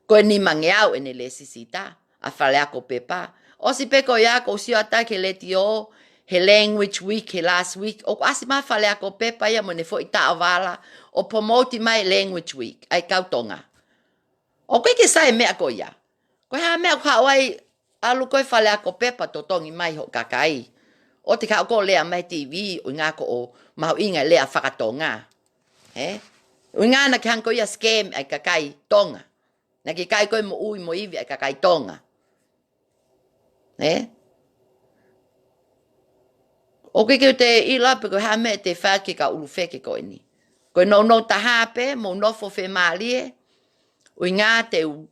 Ko e nimangeau ʻene lēsisita ʻa Faleako Pepa. ʻOsi pē ko ia, ʻoku ou sio atu ki he letiō, he Language Week, he last week, ʻoku ʻasi mai Faleako Pepa ia mo ʻene foʻi taʻovala ʻo promote mai Language Week, ʻa e kau Tonga. ʻOku ʻikai ke sai e meʻa ko ia. Ko e hā e meʻa ʻoku haʻu ai, ʻalu ko ē Faleako Pepa totongi mai hoʻo kakai. ʻOua te ke haʻu ʻo lea mai he T V, ʻuhinga ko hoʻo mahuʻinga e lea faka-Tonga. Ē? ʻUhinga naʻa ke hanga ko ia ʻo scam ʻa e kakai Tonga. Naʻa ke kai koe moʻui mo ivi ʻa e kakai Tonga. Ē? ʻOku ʻikai ke u te ʻilo pe ko e hā e meʻa te fai ki he kau ʻulufeke ko eni. Ko e nounou taha pē, mou nofo fiemālie, ʻuhinga te u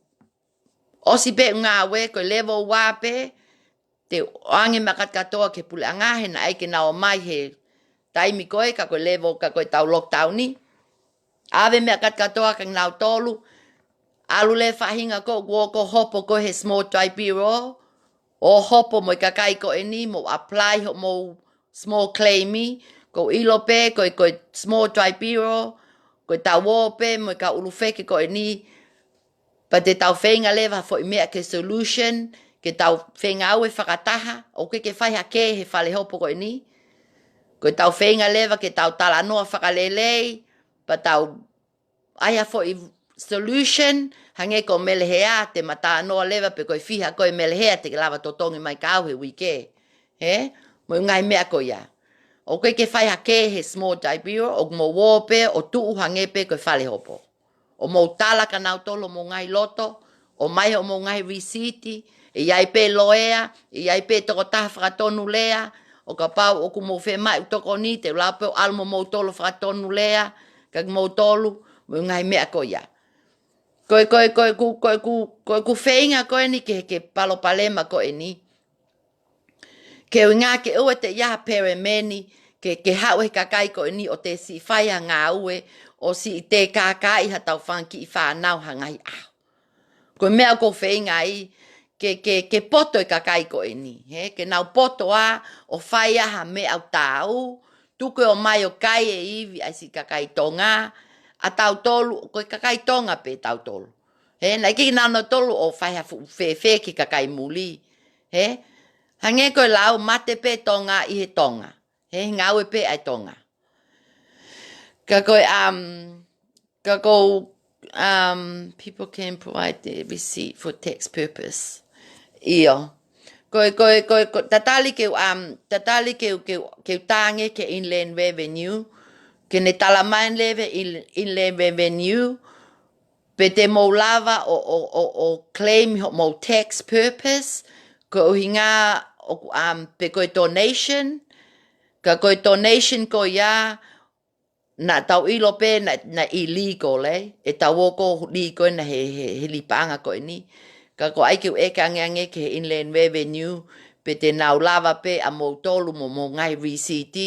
ʻosi pē ʻeku ngāue, ko e level ua pē, te u ʻoange meʻa kātoa ki he puleʻanga, he naʻe ʻikai ke nau ō mai he taimi ko ē, ka ko e level, ka ko e tau lockdown ni. ʻAve meʻa kātoa kia kinautolu, ʻalu leva e faʻahinga ko ē ʻoku ō ʻo hopo ko ē he small tribunal, ʻo hopo mo e kakai ko eni, mou apply hoʻomou small claim, ʻoku ou ʻilo pē, ko e, ko e small tribunal, ko e tau ō pē mo e kau ʻulufeke ko eni, pea te tau feinga leva foʻi meʻa ke solution, ke tau feinga ʻo fakataha, ʻoku ʻikai ke fai hake he fale hopo ko eni. Ko e tau feinga leva ke tau talanoa fakalelei, pea tau ʻai ha foʻi solution, hangē ko Melehea, te ma talanoa leva pe ko e fiha ko ē Melehea te ke lava totongi mai kia au he uike. Ē? Mo e ngaahi meʻa ko ia. ʻOku ʻikai ke fai hake he small tribunal, ʻoku mou ō pē, ʻo tuʻu hangē pē ko e fale hopo. ʻO mou tala kia kinautolu hoʻomou ngaahi loto, ʻomai hoʻomou ngaahi receipt, ʻe ʻi ai pē loea, ʻe ʻi ai pē tokotaha fakatonulea, ʻo kapau ʻoku mou fiemaʻu tokoni, te u lava pē ʻo ʻalu mo moutolu ʻo fakatonulea, kia kimoutolu, mo e ngaahi meʻa ko ia. Ko e, ko e, ko e, ku, ko e, ku, ko e, ku feinga ko eni ke, ke palopalema ko eni. Ke ʻuhinga ke ʻoua te ʻi ai ha pelemeni, ke, ke haʻu e kakai ko eni ʻo te siʻi fai ha ngāue, ʻo siʻi te kākaaʻi ha tau fanga kiʻi fānau ha ngaahi ʻaho. Ko e meʻa ʻoku ou feinga ai, ke, ke, ke poto e kakai ko eni, hē? Ke nau poto ā, ʻo fai ā ha meʻa ʻoku taau, tuku ē ʻo mai ʻo kai e ivi ʻa e siʻi kakai Tonga, ʻa tautolu, ko e kakai Tonga pē tautolu. Hē, naʻe ʻikai ke nau nau tolu ʻo fai ha fuʻu fēfē ki he kakai muli. Hē, hangē ko e lau mate pē Tonga ʻi he Tonga. Hē, ngāue pē ʻa e Tonga. Ka ko e, um, ka ko, um, people can provide the receipt for tax purpose. ʻIo. Ko e, ko e, ko e, ko e, tatali ke u, um, tatali ke u, ke u, ke u tange ki he Inland Revenue, ke ne tala mai leva e In-, Inland Revenue, pe te mou lava ʻo, ʻo, ʻo, ʻo claim hoʻomou tax purpose, ko e ʻuhinga ʻoku, um, pe ko e donation, ka ko e donation ko ia, naʻa tau ʻilo pē naʻe, naʻe illegal, ē? ʻE tau ō ko ē ʻo huli ko ena he, he, he lipaʻanga ko eni. Ka ko e ʻai ke u ʻeke angeange ki he Inland Revenue, pe te nau lava pē ʻa moutolu mo hoʻomou ngaahi receipt,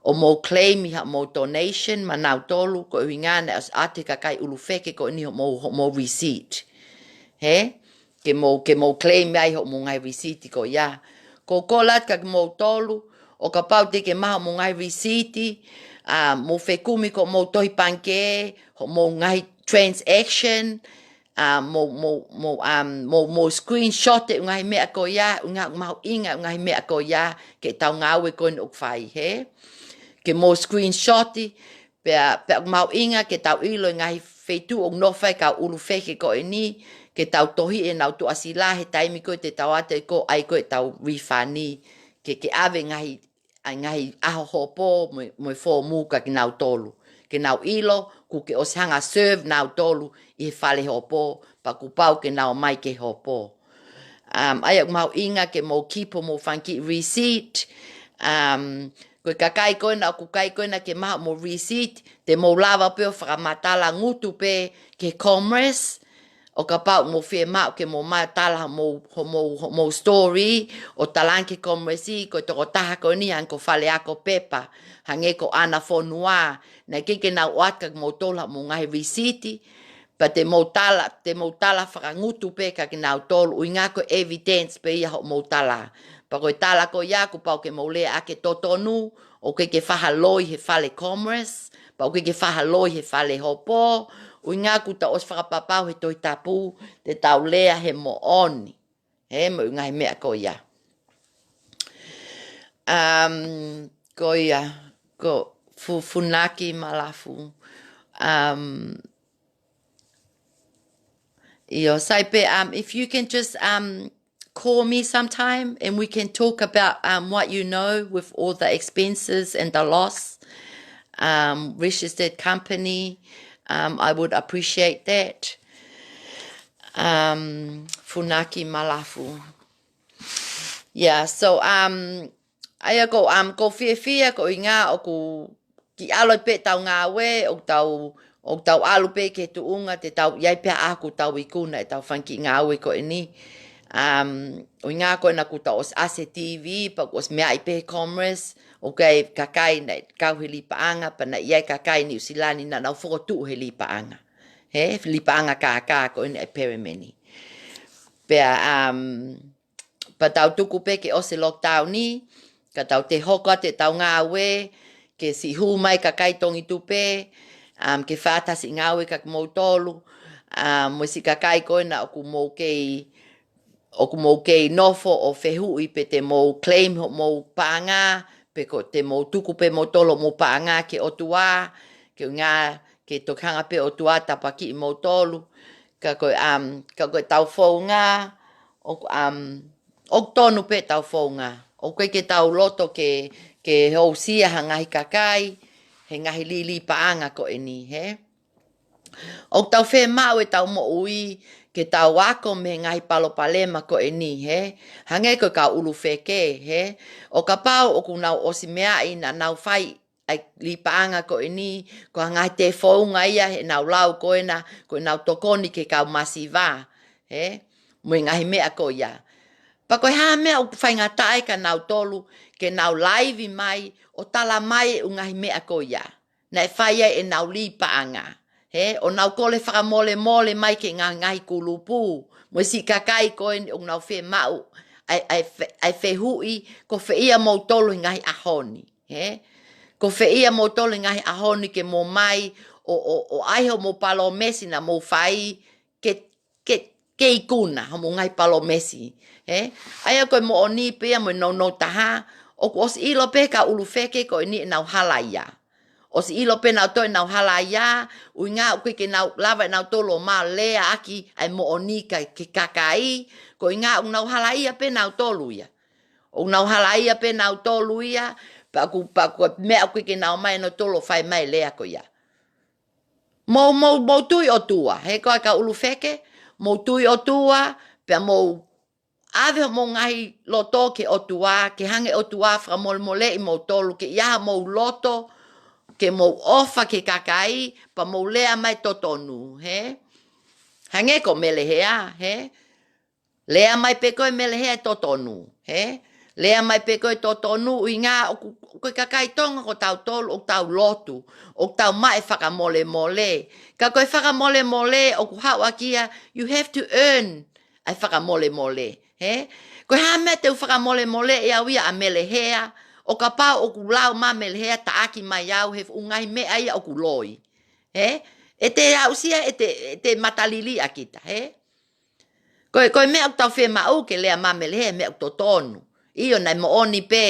ʻo mou claim ʻi haʻamou donation maʻanautolu, ko e ʻuhinga naʻe ʻosi ʻoatu ʻe he kakai ʻulufeke ko eni hoʻomou, hoʻomou receipt. Hē? Ke mou, ke mou claim ai hoʻomou ngaahi receipt ko ia. Ko e kole atu kia kimoutolu, ʻo kapau te ke maʻu hoʻomou ngaahi receipt, ʻa, mou fekumi ki hoʻomou tohi pangikē, hoʻomou ngaahi transaction, ʻa, mou, mou, mou, um, mou, mou screenshot e ngaahi meʻa ko ia, ʻuhinga ʻoku mahuʻinga e ngaahi meʻa ko ia, ki he tau ngāue ko eni ʻoku fai, hē? Ke mou screenshot, pea, pea ʻoku mahuʻinga ke tau ʻilo e ngaahi feituʻu ʻoku nofo ai e kau ʻulufeke ko eni, ke tau tohi ʻenau tuʻasila he taimi ko ē te tau ʻatu ai ko ē ʻai ko ē ʻetau refund, ke, ke ʻave e ngaahi, ʻa e ngaahi ʻaho hopo mo e, mo e foomu kia kinautolu. Ke nau ʻilo, kuo ke ʻosi hanga ʻo serve nautolu ʻi he fale hopo, pea kuo pau ke nau ō mai ki he hopo. Um, ʻa ia ʻoku mahuʻinga ke mou keep hoʻomou fanga kiʻi receipt. Um, ko e kakai ko ena ʻoku ʻikai ko ena ke maʻu hoʻomou receipt, te mou lava pē ʻo fakamatala ngutu pē ki he Commerce, ʻo kapau ʻoku mou fiemaʻu ke mou matala hoʻomou, hoʻomou, hoʻomou story, ʻo talaange ki he Commerce, ko e tokotaha ko eni hangē ko Faleako Pepa, hangē ko ʻAna Fonua, naʻe ʻikai ke nau ʻoatu kia kimoutolu haʻamou ngaahi receipt, pea te mou tala, te mou tala fakangutu pē kia kinautolu, ʻuhinga ko e evidence pē ia hoʻomou tala. Pea ko e tala ko ia kuo pau ke mou lea ʻaki e totonu, ʻoku ʻikai ke fai ha loi he fale Commerce, pea ʻoku ʻikai ke fai ha loi he fale hopo, ʻuhinga kuo tau ʻosi fakapapau he Tohi Tapu, te tau lea he moʻoni. Hē, mo e ngaahi meʻa ko ia. Um, ko ia, ko Fu-, Funaki Malafu. Um, ʻio, sai pē, um, if you can just, um, call me sometime and we can talk about, um, what you know with all the expenses and the loss, um, registered company, um, I would appreciate that. Um, Funaki Malafu. Yeah, so, um, ʻa ia ko, um, ʻoku ou fiefia ko e ʻuhinga ʻoku kiʻi ʻalu pē ʻetau ngāue, ʻoku tau, ʻoku tau ʻalu pē ki he tuʻunga te tau ʻi ai pē ʻa ʻoku tau ikuna ʻetau fanga kiʻi ngāue ko eni. Um, ʻuhinga ko ena kuo tau ʻosi ʻasi he T V, pea kuo ʻosi meaʻi pē he Commerce, ʻoku ʻi ai e kakai naʻe kau he lī paʻanga, pea naʻe ʻi ai e kakai Niu Silani naʻa nau fokotuʻu he lī paʻanga. He lī paʻanga kākā ko eni ʻa e pelemeni. Pea, um, pea tau tuku pē ke ʻosi e lockdown ni, ka tau toe hoko atu ʻetau ngāue, ke siʻi hū mai e kakai Tongitupe, um, ke fai atu ha siʻi ngāue kia kimoutolu, um, mo e siʻi kakai ko ena ʻoku mou kei, ʻoku mou kei nofo ʻo fehuʻi pe te mou claim hoʻomou paʻanga, pe ko te mou tuku pē moutolu hoʻomou paʻanga ki he ʻOtua, ke ʻuhinga ke toki hanga pē ʻOtua ʻo tāpuakiʻi moutolu, ka ko e, um, ka ko ʻetau founga, ʻoku, um, ʻoku tonu pē ʻetau founga. ʻOku ʻikai ke tau loto ke, ke housia ha ngaahi kakai he ngaahi lī, lī paʻanga ko eni, he? ʻOku tau fiemaʻu ʻetau moʻui ke tau ako mei he ngaahi palopalema ko eni, he? Hangē ko e kau ʻulufeke, he? ʻO kapau ʻoku nau ʻosi meaʻi naʻa nau fai ʻa e lī paʻanga ko eni, ko e ngaahi toe founga ia heʻenau lau ko ena, ko ʻenau tokoni ki he kau masiva, he? Mo e ngaahi meʻa ko ia. Pea ko e hā e meʻa ʻoku faingataʻa ai kia nautolu ke nau laivi mai ʻo tala mai e ʻū ngaahi meʻa ko ia naʻe fai ai ʻenau lī paʻanga, he? ʻO nau kole fakamolemole mai ki he ngaahi, ngaahi kulupu mo e siʻi kakai ko eni ʻoku nau fiemaʻu ʻa e, ʻa e fe-, ʻa e fehuʻi, ko fē ia moutolu he ngaahi ʻaho ni, he? Ko fē ia moutolu he ngaahi ʻaho ni ke mou mai ʻo, ʻo, ʻo ʻai hoʻomou palōmesi naʻa mou fai ke, ke, ke ikuna hoʻomou ngaahi palōmesi, he? ʻA ia ko e moʻoni pē ia mo e nounou taha, ʻoku ʻosi ʻilo pē ʻe he kau ʻulufeke ko eni ʻenau halaia. ʻOsi ʻilo pē nautolu ʻenau halaia, ʻuhinga ʻoku ʻikai ke nau lava ʻe nautolu ʻo mālōlō ʻaki ʻa e moʻoni kia, ki he kakai, ko e ʻuhinga ʻoku nau halaia pē nautolu ia. ʻOku nau halaia pē nautolu ia, pea ʻoku, pea ko e meʻa ʻoku ʻikai ke nau ō mai ʻe nautolu ʻo fai mai e lea ko ia. Mou, mou, mou tui ʻOtua, he ko e kau ʻulufeke, mou tui ʻOtua, pea mou ʻave hoʻomou ngaahi loto ki he ʻOtua, ke hanga ʻe he ʻOtua ʻo fakamolemoleʻi moutolu, ke ʻi ai haʻamou loto, ke mou ʻofa ki he kakai, pea mou lea mai e totonu, he? Hangē ko Melehea, he? Lea mai pē koe Melehea e totonu, he? Lea mai pē koe e totonu, ʻuhinga ʻoku, ko e kakai Tonga ko tautolu, ʻoku tau lotu, ʻoku tau maʻu e fakamolemole. Ka ko e fakamolemole, ʻoku haʻu ʻaki ia, you have to earn ʻa e fakamolemole, he? Ko e hā e meʻa te u fakamolemoleʻi au ia ʻa Melehea, ʻo kapau ʻoku lau mai ʻa Melehea taʻaki mai au he fuʻu ngaahi meʻa ia ʻoku loi, he? ʻE te aʻusia, ʻe te, ʻe te matalili ʻa kita, he? Ko e, ko e meʻa ʻoku tau fiemaʻu ke lea mai ʻa Melehea e meʻa ʻoku totonu. ʻIo, naʻe moʻoni pē,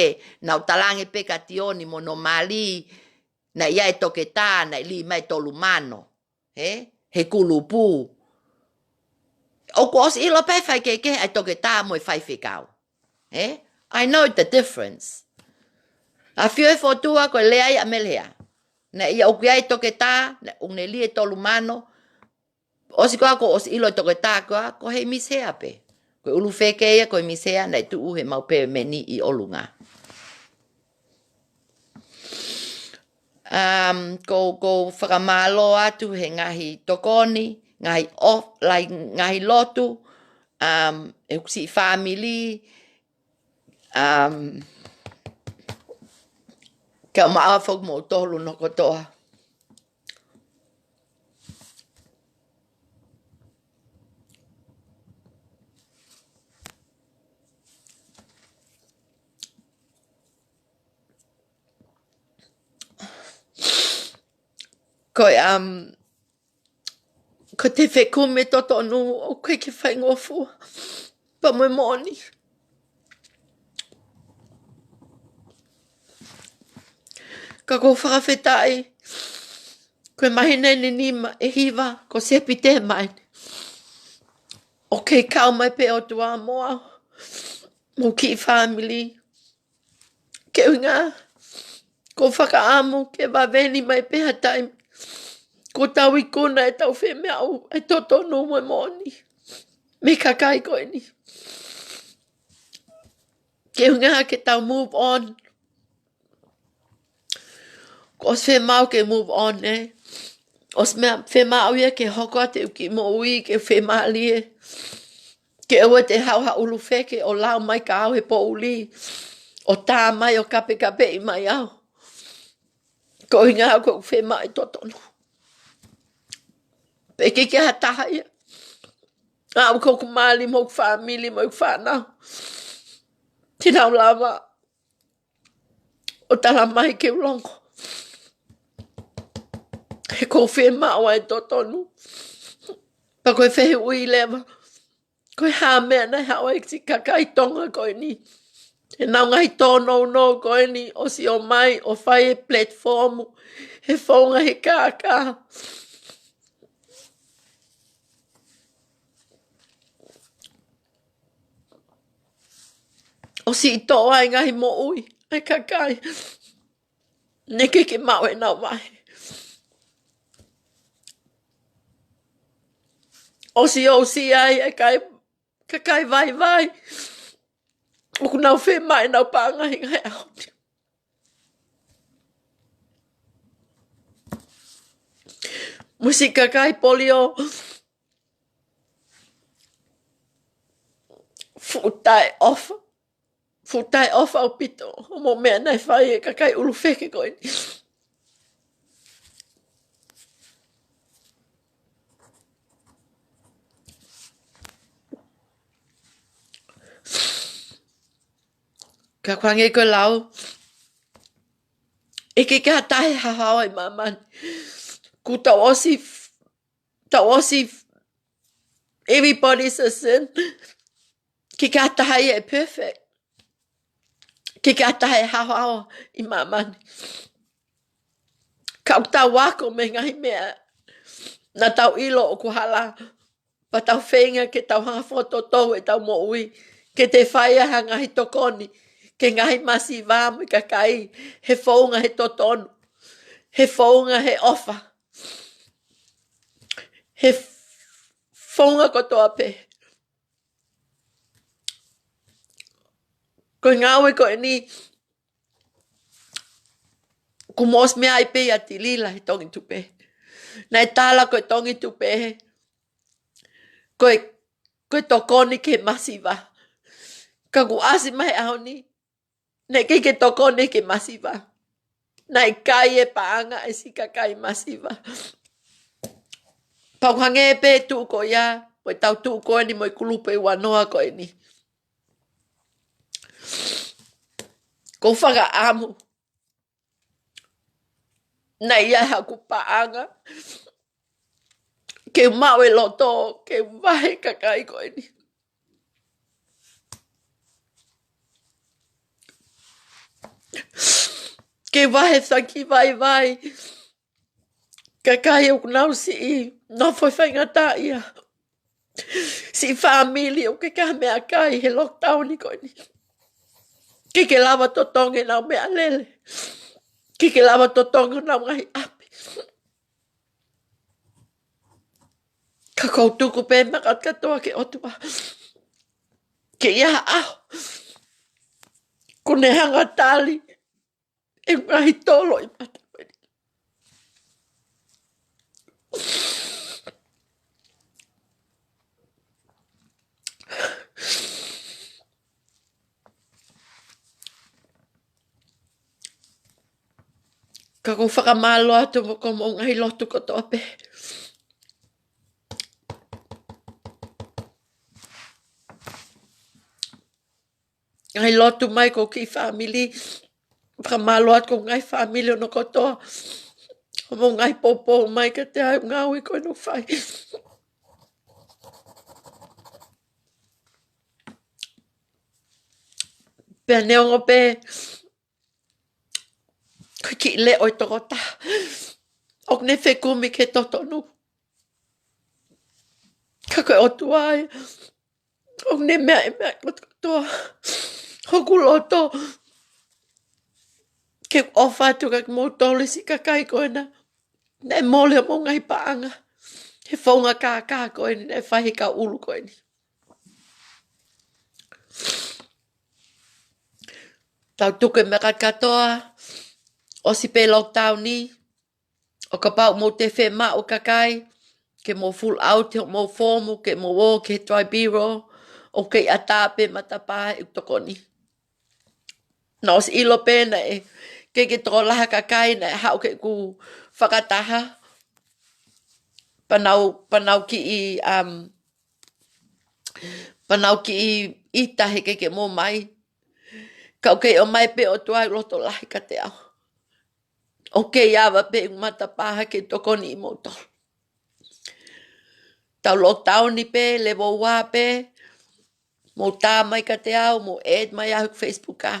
naʻa ku talaange pē kia Tioni mo Nomali, naʻe ʻi ai e toketā, naʻe lī mai e tolu mano, he? He kulupu. ʻOku ʻosi ʻilo pē faikehekehe ʻa e toketā mo e faifekau, he? I know the difference. ʻAfio e fokotuʻu ko e lea ia ʻa Melehea. Naʻe ʻi ai, ʻoku ʻi ai e toketā, naʻe, ʻoku ne lī e tolu mano, ʻosi ko ia kuo ʻosi ʻilo e toketā ko ia, ko Heimisi Hea pē. Ko e ʻulufeke ia ko Heimisi Hea naʻe tuʻu he mau pelemeni ʻi ʻolunga. Um, ʻoku ou, ʻoku ou fakamālō atu he ngaahi tokoni, ngaahi ʻo-, lai, ngaahi lotu, um, ʻeku siʻi fāmili, um, kae ʻumaʻā foki moutolu hono kotoa. Ko e, um, ko e fekumi totonu ʻoku ʻikai ke faingofua. Pea mo e moʻoni. Ka ʻoku ou fakafetaʻi, ko e māhina ʻe nima, ʻe hiva, ko Sepitema eni. ʻOku kei kau mai pē ʻOtua mo au, mo e kiʻi fāmili. Ko e ʻuhinga, ʻoku ou fakaʻamu ke vave ni mai pē ha taimi, kuo tau ikuna ʻetau femeʻa ʻa e totonu mo e moʻoni mei he kakai ko eni. Ko e ʻuhinga ke tau move on. Kuo ʻosi fiemaʻu ke move on, ē. ʻOsi meʻa fiemaʻu ia ke hoko atu e kiʻi moʻui ke fiemālie. Ke ʻoua te u haʻu ha ʻulufeke ʻo lau mai kia au he poʻuli, ʻo tā mai ʻo kapekapeʻi mai au. Ko e ʻuhinga ʻoku ou fiemaʻu e totonu. Pea ʻikai ke ʻi ai ha taha ia, ʻa ia ʻoku ou mali mo hoku fāmili mo hoku fānau, te nau lava ʻo tala mai ke u longo. He ʻoku ou fiemaʻu ʻa e totonu. Pea ko e fehuʻi leva, ko e hā e meʻa naʻe haʻu ai e siʻi kakai Tonga ko eni, ʻenau ngaahi tōnounou ko eni, ʻosi ō mai ʻo fai e platform he founga he kākā. ʻOsi toʻo ai e ngaahi moʻui ʻa e kakai naʻe ʻikai ke maʻu ʻenau vahe. ʻOsi ʻosi ai e kai, kakai vaivai ʻoku nau fiemaʻu ʻenau paʻanga he ngaahi ʻaho ni. Mo e siʻi kakai polio, fuʻu taʻeʻofa. Fuʻu taʻeʻofa ʻaupito hoʻomou meʻa naʻe fai ʻe he kakai ʻulufeke ko eni. Ka ʻoku hangē ko e lau, ʻe ʻikai ke ʻi ai ha taha ʻe haohaoa ʻi māmani. Kuo tau ʻosi, tau ʻosi, everybody's a saint. ʻIkai ke ʻi ai ha taha ia ʻe perfect. ʻIkai ke ʻi ai ha taha ʻe haohaoa ʻi māmani. Ka ʻoku tau ako mei he ngaahi meʻa naʻa tau ʻilo ʻoku hala, pea tau feinga ke tau hanga ʻo fokotuʻutuʻu ʻetau moʻui ke te fai ai ha ngaahi tokoni ki he ngaahi masiva mo e kakai he founga he totonu, he founga he ʻofa, he founga kotoa pē. Ko e ngāue ko eni, kuo mou ʻosi meaʻi pē ʻia Tilila he Tongi Tupe. Naʻe tala ko e Tongi Tupe ko e, ko e tokoni ki he masiva. Ka kuo ʻasi mai he ʻaho ni, naʻe ʻikai ke tokoni ki he masiva. Naʻe kai e paʻanga ʻa e siʻi kakai masiva. Pea ʻoku hangē pē tuʻu ko ia, ko ʻetau tuʻu ko eni mo e kulupu ʻe uanoa ko eni. ʻOku ou fakaʻamu naʻa ʻi ai haku paʻanga ke u maʻu e loto ke u vahe e kakai ko eni. Ke u vahe e fanga kiʻi vaivai, kakai ʻoku nau siʻi nofo faingataʻaʻia. Siʻi fāmili ʻoku ʻikai ke ʻi ai ha meʻakai he lockdown ko eni. ʻIkai ke lava totongi ʻenau meʻalele. ʻIkai ke lava totongi honau ngaahi ʻapi. Ka ʻoku ou tuku pē makatu kātoa ki he ʻOtua. Ke ʻi ai ha ʻaho kuo ne hanga ʻo tali e ngaahi tolo ʻi mata ko eni. Ka ʻoku ou fakamālō atu mo hoʻomou ngaahi lotu kotoa pē. Ngaahi lotu mai ki hoku kiʻi fāmili. Fakamālō atu ki hoku ngaahi fāmili hono kotoa. Hoʻomou ngaahi poupou mai kiate au he ngāue ko eni ʻoku fai. Pea neongo pē Ko e kiʻi leʻo ʻo e tokotaha ʻoku ne fekumi ki he totonu. Ka ko e ʻOtua ia ʻoku ne meaʻi e meʻa kotoa. Hoku loto ke ʻofa atu kiate kimoutolu siʻi kakai ko ena naʻe mole homou ngaahi paʻanga he founga kākā ko eni naʻe fai he kau ʻulu ko eni. Tau tuku e meʻa kātoa, ʻosi pē lockdown ni, ʻo kapau ʻoku mou toe fiemaʻu kakai ke mou fill out hoʻomou foomu ke mou ō ki he Tribunal, ʻoku kei ʻatā pē matapā ʻeku tokoni. Naʻe ʻosi ʻilo pē naʻe kei ke tokolahi kakai naʻe haʻu ke ʻoku fakataha. Pea nau, pea nau kiʻi, um, pea nau kiʻi ʻita he kei ke mou ō mai. Ka ʻoku kei ʻomai pē ʻOtua ʻoku loto lahi kiate au. ʻOku kei ava pē ʻeku matapā ke tokoni kimoutolu. Tau lockdown ni pē, level ua pē, mou tā mai kiate au, mou add mai au he Facebook ʻa.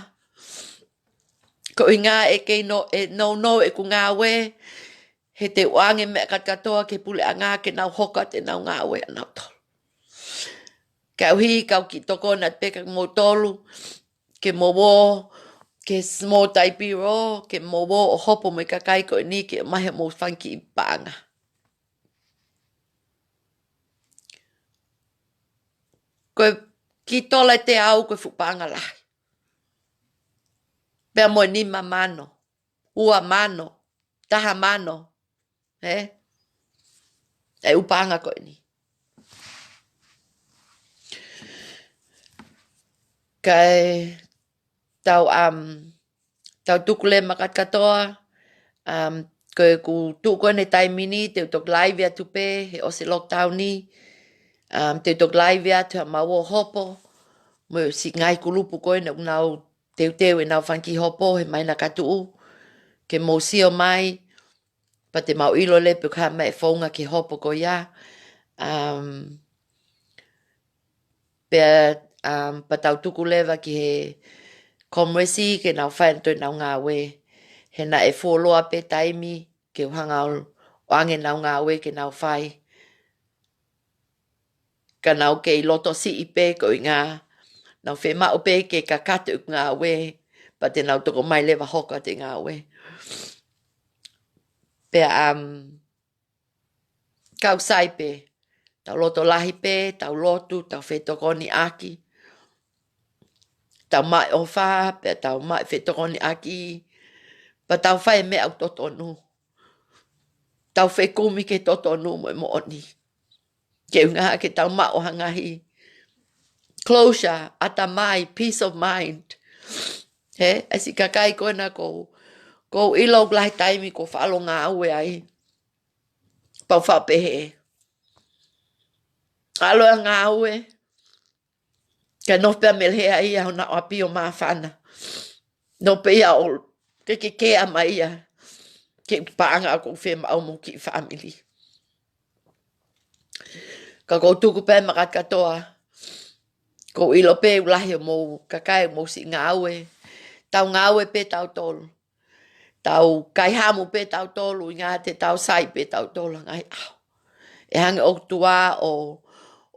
Koeʻuhinga ʻe kei no, ʻe nounou ʻeku ngāue, he te u ʻoange e meʻa kātoa ki he puleʻanga ke nau hoko atu ʻenau ngāue ʻanautolu. Koeʻuhi ka u kiʻi tokoni atu pē kiate kimoutolu, ke mou ō ki he small Tribunal, ke mou ō ʻo hopo mo e kakai ko eni ke ʻomai homou fanga kiʻi paʻanga. Ko e kiʻi tola ʻe teau ko e fuʻu paʻanga lahi. Pea mo e nima mano, ua mano, taha mano, ē? ʻA e ʻū paʻanga ko eni. Kae tau, um, tau tuku leva e meʻa kātoa, um, ko ʻeku tuʻu ko eni he taimi ni, te u toki live atu pē, he ʻosi lockdown ni, um, te u toki live atu haʻamau ō hopo, mo e siʻi ngaahi kulupu ko ena ʻoku nau teuteu ʻenau fanga kiʻi hopo, he māhina ka tuʻu, ke mou sio mai, pea te mau ʻilo leva pe ko e hā e meʻa ʻe founga ki he hopo ko ia. Um, pea, um, pea tau tuku leva ki he Commerce ke nau fai ʻenau ngāue. He naʻe fuoloa pē taimi ke u hanga ʻo ʻoange ʻenau ngāue ke nau fai. Ka nau kei loto siʻi pē koeʻuhinga nau fiemaʻu pē ke kakato ʻeku ngāue, pea te nau toki ō mai leva hoko atu e ngāue. Pea, um, kau sai pē, tau loto lahi pē, tau lotu, tau fetokoniʻaki, tau maʻu ʻofa, pea tau maʻu fetokoniʻaki, pea tau fai e meʻa ʻoku totonu. Tau fekumi ki he totonu mo e moʻoni. Koeʻuhinga ke tau maʻu ha ngaahi closure, ʻatamai, peace of mind. He, ʻa e siʻi kakai ko ena ʻoku, ʻoku ou ʻilo ʻoku lahi taimi ʻoku ou faʻa ʻalu ʻo ngāue ai. Pea u faʻa pehē, ʻalu ʻo ngāue, kae nofo pē ʻa Melehea ia ʻi hona ʻapi ʻo māfana. Nofo pē ia ʻo ke, ke, ke ama ia. Ke paʻanga ʻoku ou fiemaʻu mo e kiʻi fāmili. Ka ʻoku ou tuku pē e meʻa kātoa. ʻOku ou ʻilo pē ʻoku lahi homou kakai, homou siʻi ngāue. Tau ngāue pē tautolu. Tau kaihamu pē tautolu, ʻuhinga te tau sai pē tautolu he ngaahi ʻaho. ʻE hanga ʻe he ʻOtua ʻo, ʻo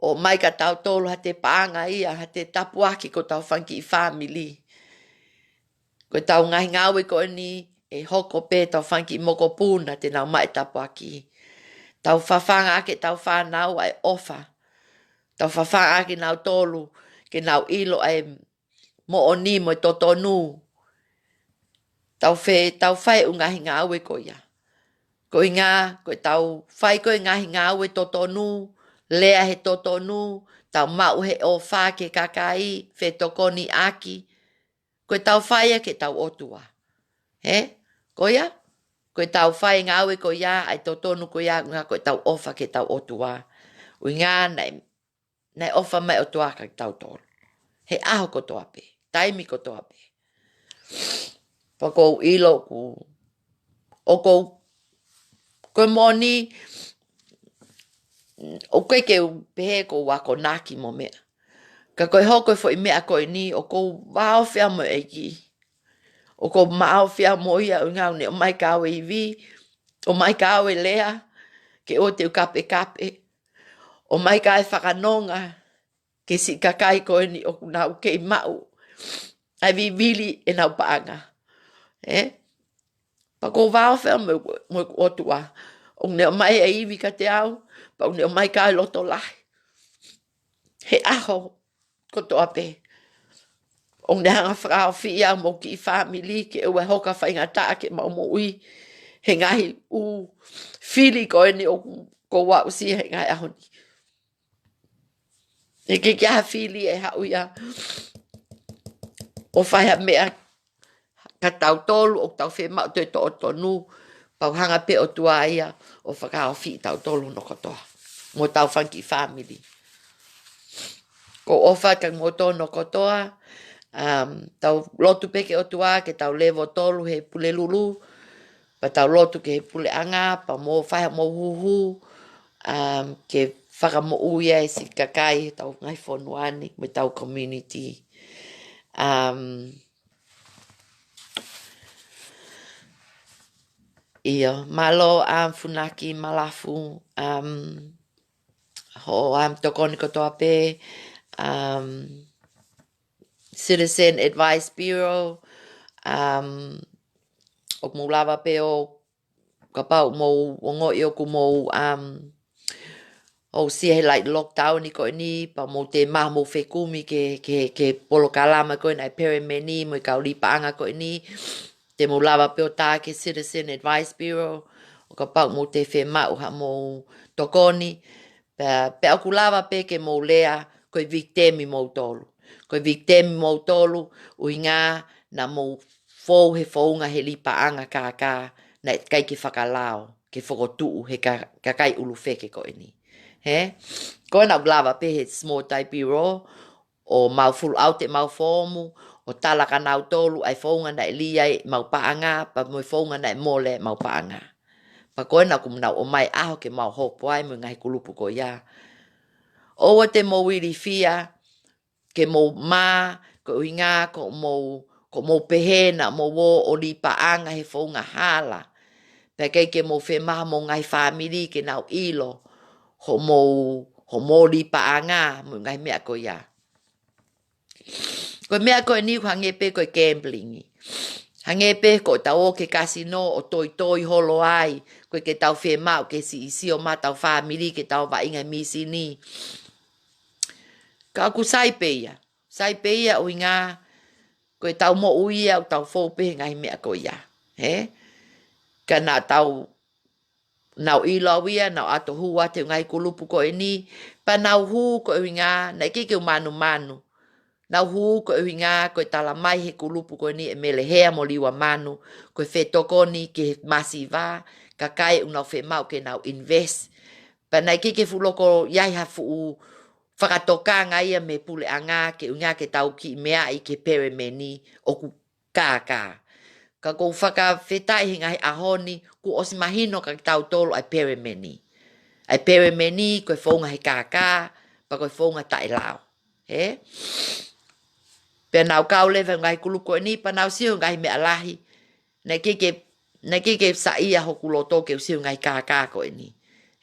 ʻomai kia tautolu ha toe paʻanga ia, ha toe tāpuaki ki hotau fanga kiʻi fāmili. Ko ʻetau ngaahi ngāue ko eni, ʻe hoko pē hotau fanga kiʻi mokopuna te nau maʻu e tāpuaki. Tau fafanga ʻaki ʻetau fānau ʻa e ʻofa. Tau fafanga ʻaki kinautolu, ke nau ʻilo ʻa e moʻoni mo e totonu. Tau fe-, tau fai e ʻū ngaahi ngāue ko ia. Koeʻuhinga, ko ʻetau fai ko ē e ngaahi ngāue totonu, lea he totonu, tau maʻu he ʻofa ki he kakai, fetokoniʻaki. Ko ʻetau fai ia ki heʻetau ʻOtua. He? Ko ia? Ko ʻetau fai e ngāue ko ia, ʻa e totonu ko ia, ʻuhinga ko ʻetau ʻofa ki heʻetau ʻOtua. ʻUhinga naʻe naʻe ʻofa mai e ʻOtua kia tautolu. He ʻaho kotoa pē, taimi kotoa pē. Pea ʻoku ou ʻilo ʻoku, ʻoku ou, ko e moʻoni, ʻoku ʻikai ke u pehē ʻoku ou akonaki mo meʻa. Ka ko e hoko e foʻi meʻa ko eni ʻoku ou vāofi au mo e ʻEiki. ʻOku ou maʻu fiefia mo ia ʻuhinga ʻoku ne ʻomai kāu e ivi, ʻomai kāu e lea, ke ʻoua te u kapekape, ʻomai kāu e fakanonga, ki he siʻi kakai ko eni ʻoku nau kei maʻu ʻa e vivili ʻenau paʻanga. Ē? Pea ʻoku ou vāofi mo, mo ʻOtua. ʻOku ne ʻomai e ivi kiate au, pea ʻoku ne ʻomai kāu e loto lahi. He ʻaho kotoa pē. ʻOku ne hanga fakaofi ia mo e kiʻi fāmili ke ʻoua ʻe hoko ʻa e faingataʻa ki heʻemau moʻui. He ngaahi ʻū fili ko eni ʻoku, ʻoku ou aʻusia he ngaahi ʻaho ni. ʻIkai ke ʻi ai ha fili ʻe haʻu ia ʻo fai ha meʻa kia tautolu ʻoku tau fiemaʻu toe toʻotonu, pea ʻoku hanga pē ʻOtua ia ʻo fakaofi tautolu hono kotoa. Mo hotau fanga kiʻi fāmili. ʻOku ou ʻofa atu kia moutolu hono kotoa, um, tau lotu pē ki he ʻOtua ke tau leva ʻo tolu he Pulelulu, pea tau lotu ki he puleʻanga, pea mou fai hoʻomou huhu, um, ke fakamoʻui ʻa e siʻi kakai ʻi hotau ngaahi fonua ni, mo ʻetau community. Um, ʻIo, mālō, um, Funaki Malafu, um, hoʻo, um, tokoni kotoa pē, um, Citizen Advice Bureau, um, ʻoku mou lava pē ʻo kapau ʻoku mou ongoʻi ʻoku mou, um, aʻusia he laʻi lockdown ni ko eni, pea mou toe maʻu hoʻomou fekumi ki he, ki he, ki he polokalama ko ena ʻa e Peremeni mo e kau lī paʻanga ko eni, te mou lava pē ʻo tā ki he Citizen Advice Bureau, ʻo kapau ʻoku mou toe fiemaʻu haʻamou tokoni, pea, pea ʻoku lava pē ke mou lea, ko e victim ʻa moutolu. Ko e victim ʻa moutolu, ʻuhinga naʻa mou fou he founga he lī paʻanga kākā, naʻe ʻikai ke fakalao, ke fokotuʻu he ka-, kakai ʻulufeke ko eni. Hē? Ko ena ʻoku lava pē he Small Time Bureau, ʻo mau fill out ʻemau foomu, ʻo tala kia nautolu ʻa e founga naʻe lī ai ʻemau paʻanga, pea mo e founga naʻe mole ai ʻemau paʻanga. Pea ko ena ʻoku nau ʻomai ʻaho ke mau hopo ai mo e ngaahi kulupu ko ia. ʻOua te mou ilifia, ke mou mā, ko e ʻuhinga, ko hoʻomou, ko hoʻomou pehē naʻa mou ō ʻo lī paʻanga he founga hala. Pea ʻikai ke mou fiemaʻu homou ngaahi fāmili ke nau ʻilo hoʻomou, hoʻomou lī paʻanga mo e ngaahi meʻa ko ia. Ko e meʻa ko eni ʻoku hangē pē ko e gambling. Hangē pē ko ʻetau ō ki he kasino ʻo toitoi holo ai, ʻoku ʻikai ke tau fiemaʻu ke siʻi sio mai hotau fāmili ke tau vaʻinga he mīsini. Ka ʻoku sai pē ia. Sai pē ia ʻuhinga ko ʻetau moʻui ia ʻoku tau fou pē he ngaahi meʻa ko ia. Hē? Ka naʻa tau, nau ʻilo au ia, nau ʻato hū atu he ngaahi kulupu ko eni, pea nau hū ko e ʻuhinga, naʻe ʻikai ke u manumanu. Nau hū ko e ʻuhinga, ko e tala mai he kulupu ko eni ʻe Melehea mo Liua Manu, ko e fetokoni ki he masiva, kakai ʻoku nau fiemaʻu ke nau invest. Pea naʻe ʻikai ke fuʻu loko ʻi ai ha fuʻu fakatokanga ia mei he puleʻanga ke ʻuhinga ke tau kiʻi meaʻi ki he Peremeni ʻoku kākā. Ka ʻoku ou fakafetaʻi he ngaahi ʻaho ni, kuo ʻosi mahino kia kitautolu ʻa e Peremeni. ʻA e Peremeni ko e founga he kākā, pea ko e founga taʻelao. Hē? Pea nau kau leva he ngaahi kulupu ko eni, pea nau sio he ngaahi meʻa lahi, naʻe ʻikai ke, naʻe ʻikai ke saiʻia hoku loto ke u sio he ngaahi kākā ko eni.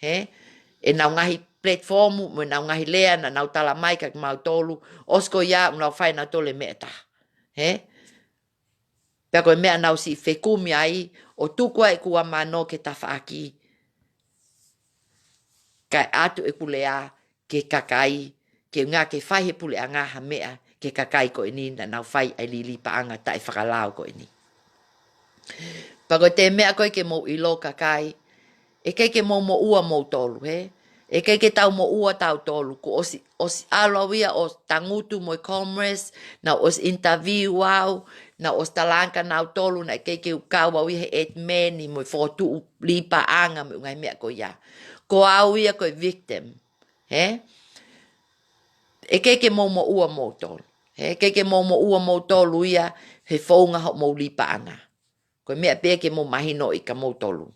Hē? ʻEnau ngaahi platform, mo ʻenau ngaahi lea, naʻa nau tala mai kia kimautolu, ʻosi ko ia, ʻoku nau fai nautolu e meʻa ʻe taha. Hē? Pea ko e meʻa naʻa nau siʻi fekumi ai, ʻo tuku ai ʻeku ua mano ki he tafaʻaki. Kae ʻatu ʻeku lea ki he kakai, ke ʻuhinga ke fai he puleʻanga ha meʻa ki he kakai ko eni naʻa nau fai ʻa e lī paʻanga taʻefakalao ko eni. Pea ko e toe meʻa ko ē ke mou ʻilo kakai, ʻe ʻikai ke mou moʻua moutolu, hē? ʻE ʻikai ke tau moʻua tautolu, kuo ʻosi, ʻosi ʻalu au ia ʻo tangutu mo e Commerce, naʻa nau ʻosi interview au, naʻa nau ʻosi tala ange kia nautolu, naʻe ʻikai ke u kau au ia he admin mo e fokotuʻu lī paʻanga mo e ngaahi meʻa ko ia. Ko au ia ko e victim, hē? ʻE ʻikai ke mou moʻua moutolu. Hē, ʻe ʻikai ke mou moʻua moutolu ia he founga hoʻomou lī paʻanga. Ko e meʻa pē ke mou mahinoʻi kia moutolu.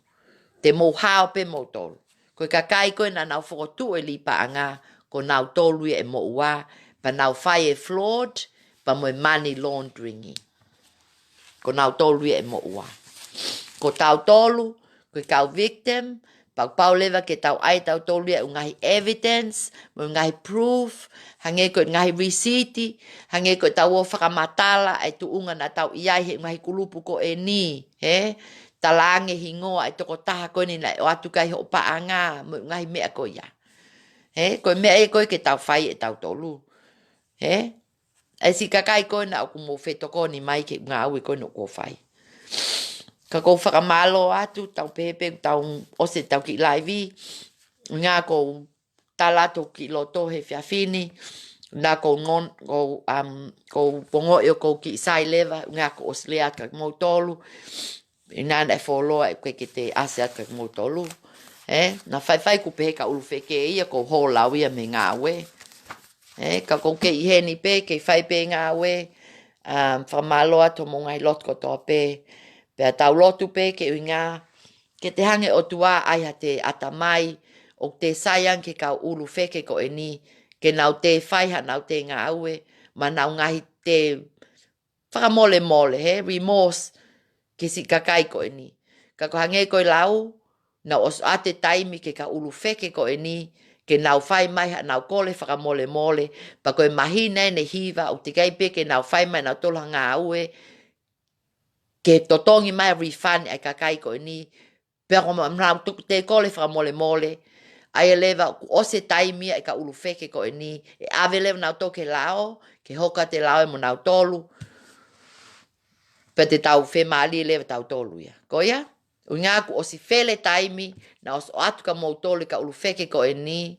Te mou hao pē moutolu. Ko e kakai ko ē naʻa nau fokotuʻu e lī paʻanga, ko nautolu ia ʻe moʻua, pea nau fai e fraud, pea mo e money laundering. Ko nautolu ia ʻe moʻua. Ko tautolu, ko e kau victim, pau pau leva ke tau ʻai ʻe tautolu ia ʻū ngaahi evidence, mo e ngaahi proof, hangē ko e ngaahi receipt, hangē ko ʻetau ō fakamatala ʻa e tuʻunga naʻa tau ʻi ai he ngaahi kulupu ko eni, hē? Talaange hingoa ʻa e tokotaha ko eni naʻe ʻoatu ki ai hoʻo paʻanga, mo e ngaahi meʻa ko ia. Hē? Ko e meʻa ia ko ē ke tau fai ʻe tautolu. Hē? ʻA e siʻi kakai ko ena ʻoku mou fetokoni mai ki he ngāue ko ena ʻoku ou fai. Ka ʻoku ou fakamālō atu, tau pehē pē, tau ʻosi ʻetau kiʻi laivi, ʻuhinga ʻoku ou tala atu ki loto he efiafi ni, naʻa ʻoku ou non-, ʻoku ou, um, ʻoku ou ongoʻi ʻoku ou kiʻi sai leva, ʻuhinga ʻoku ou ʻosi lea atu kia kimoutolu, ʻi he naʻe fuoloa ʻeku ʻikai ke toe ʻasi atu kia kimoutolu. Hē? Naʻa faifai kuo pehē kia Ulufeke ia ʻoku ou hola au ia mei he ngāue. Hē? Ka ʻoku ou kei ʻi heni pē, kei fai pē ngāue, um, fakamālō atu homou ngaahi lotu kotoa pē. Pea tau lotu pē ki he ʻuhinga, ke toe hanga ʻe he ʻOtua ʻo ʻai haʻate ʻatamai, ʻoku toe sai ange ki he kau Ulufeke ko eni, ke nau toe fai haʻanau toe ngāue, mo ʻenau ngaahi toe fakamolemole, hē, remorse, ki he siʻi kakai ko eni. Ka ko e hangē ko e lau, naʻa ʻosi ʻoatu e taimi ki he kau Ulufeke ko eni, ke nau fai mai haʻanau kole fakamolemole, pea ko e māhina eni ʻe hiva, ʻoku teʻeki ai pē ke nau fai mai ʻe nautolu ha ngāue, ke totongi mai e refund ʻa e kakai ko eni, pea ko ʻenau toe kole fakamolemole, ʻa ia leva kuo ʻosi e taimi ia ʻa e kau Ulufeke ko eni, ʻe ʻave leva nautolu ki he lao, ke hoko atu e lao ʻe mo nautolu, pea te tau femālie leva tautolu ia. Ko ia, ʻuhinga kuo ʻosi fele taimi, naʻa ʻosi ʻoatu kia moutolu ʻe kau Ulufeke ko eni,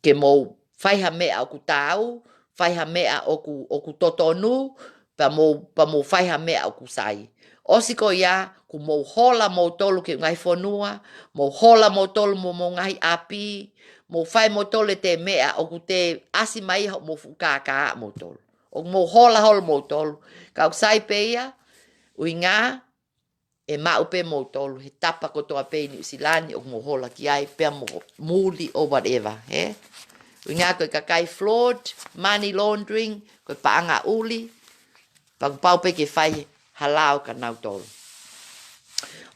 ke mou fai ha meʻa ʻoku taau, fai ha meʻa ʻoku, ʻoku totonu, pea mou, pea mou fai ha meʻa ʻoku sai. ʻOsi ko ia, kuo mou hola moutolu ki he ngaahi fonua, mou hola moutolu mo homou ngaahi ʻapi, mou fai moutolu e toe meʻa ʻoku toe ʻasi mai ia hoʻomou fuʻu kākā ʻa moutolu. ʻOku mou hola holo moutolu. Ka ʻoku sai pē ia, ʻuhinga, ʻe maʻu pē moutolu, he tapa kotoa pē ʻi Nuʻusila ni ʻoku mou hola ki ai, pea mo muli ʻo whatever, hē? ʻUhinga ko e kakai fraud, money laundering, ko e paʻanga ʻuli, pea kuo pau pē ke fai ha lao kia nautolu.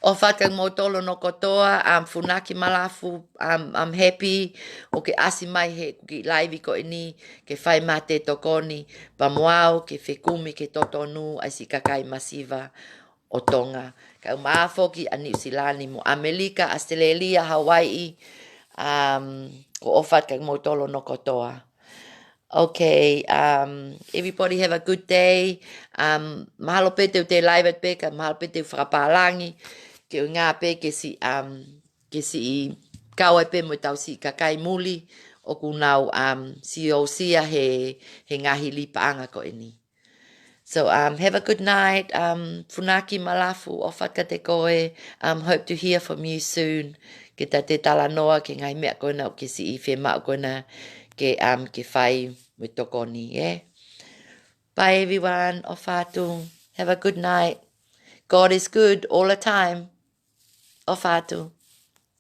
ʻOfa atu kia moutolu hono kotoa, um, Funaki Malafu, um, I'm happy ʻoku ke ʻasi mai he kiʻi laivi ko eni, ke fai mai haʻate tokoni, pea mo au ke fekumi ki he totonu ʻa e siʻi kakai masiva ʻo Tonga. Kae ʻumaʻā foki ʻa Nuʻusila ni mo ʻAmelika, ʻAositelēlia, Hawaiʻi, um, ʻoku ou ʻofa atu kia moutolu hono kotoa. Okay, um, everybody have a good day. Um, mahalo pē te u toe laivi atu pē, ka mahalo pē te u fakapālangi, ke ʻuhinga pē ke siʻi, um, ke siʻi kau ai pē mo ʻetau siʻi kakai muli, ʻoku nau, um, siʻi aʻusia he, he ngaahi lī paʻanga ko eni. So, um, have a good night. Um, Funaki Malafu, ʻofa atu kiate koe. Um, hope to hear from you soon. Ke ta toe talanoa ki he ngaahi meʻa ko ena ʻoku ke siʻi fiemaʻu ko ena ke, um, ke fai mo e tokoni, yeah? Bye everyone. ʻOfa atu. Have a good night. God is good all the time. ʻOfa atu.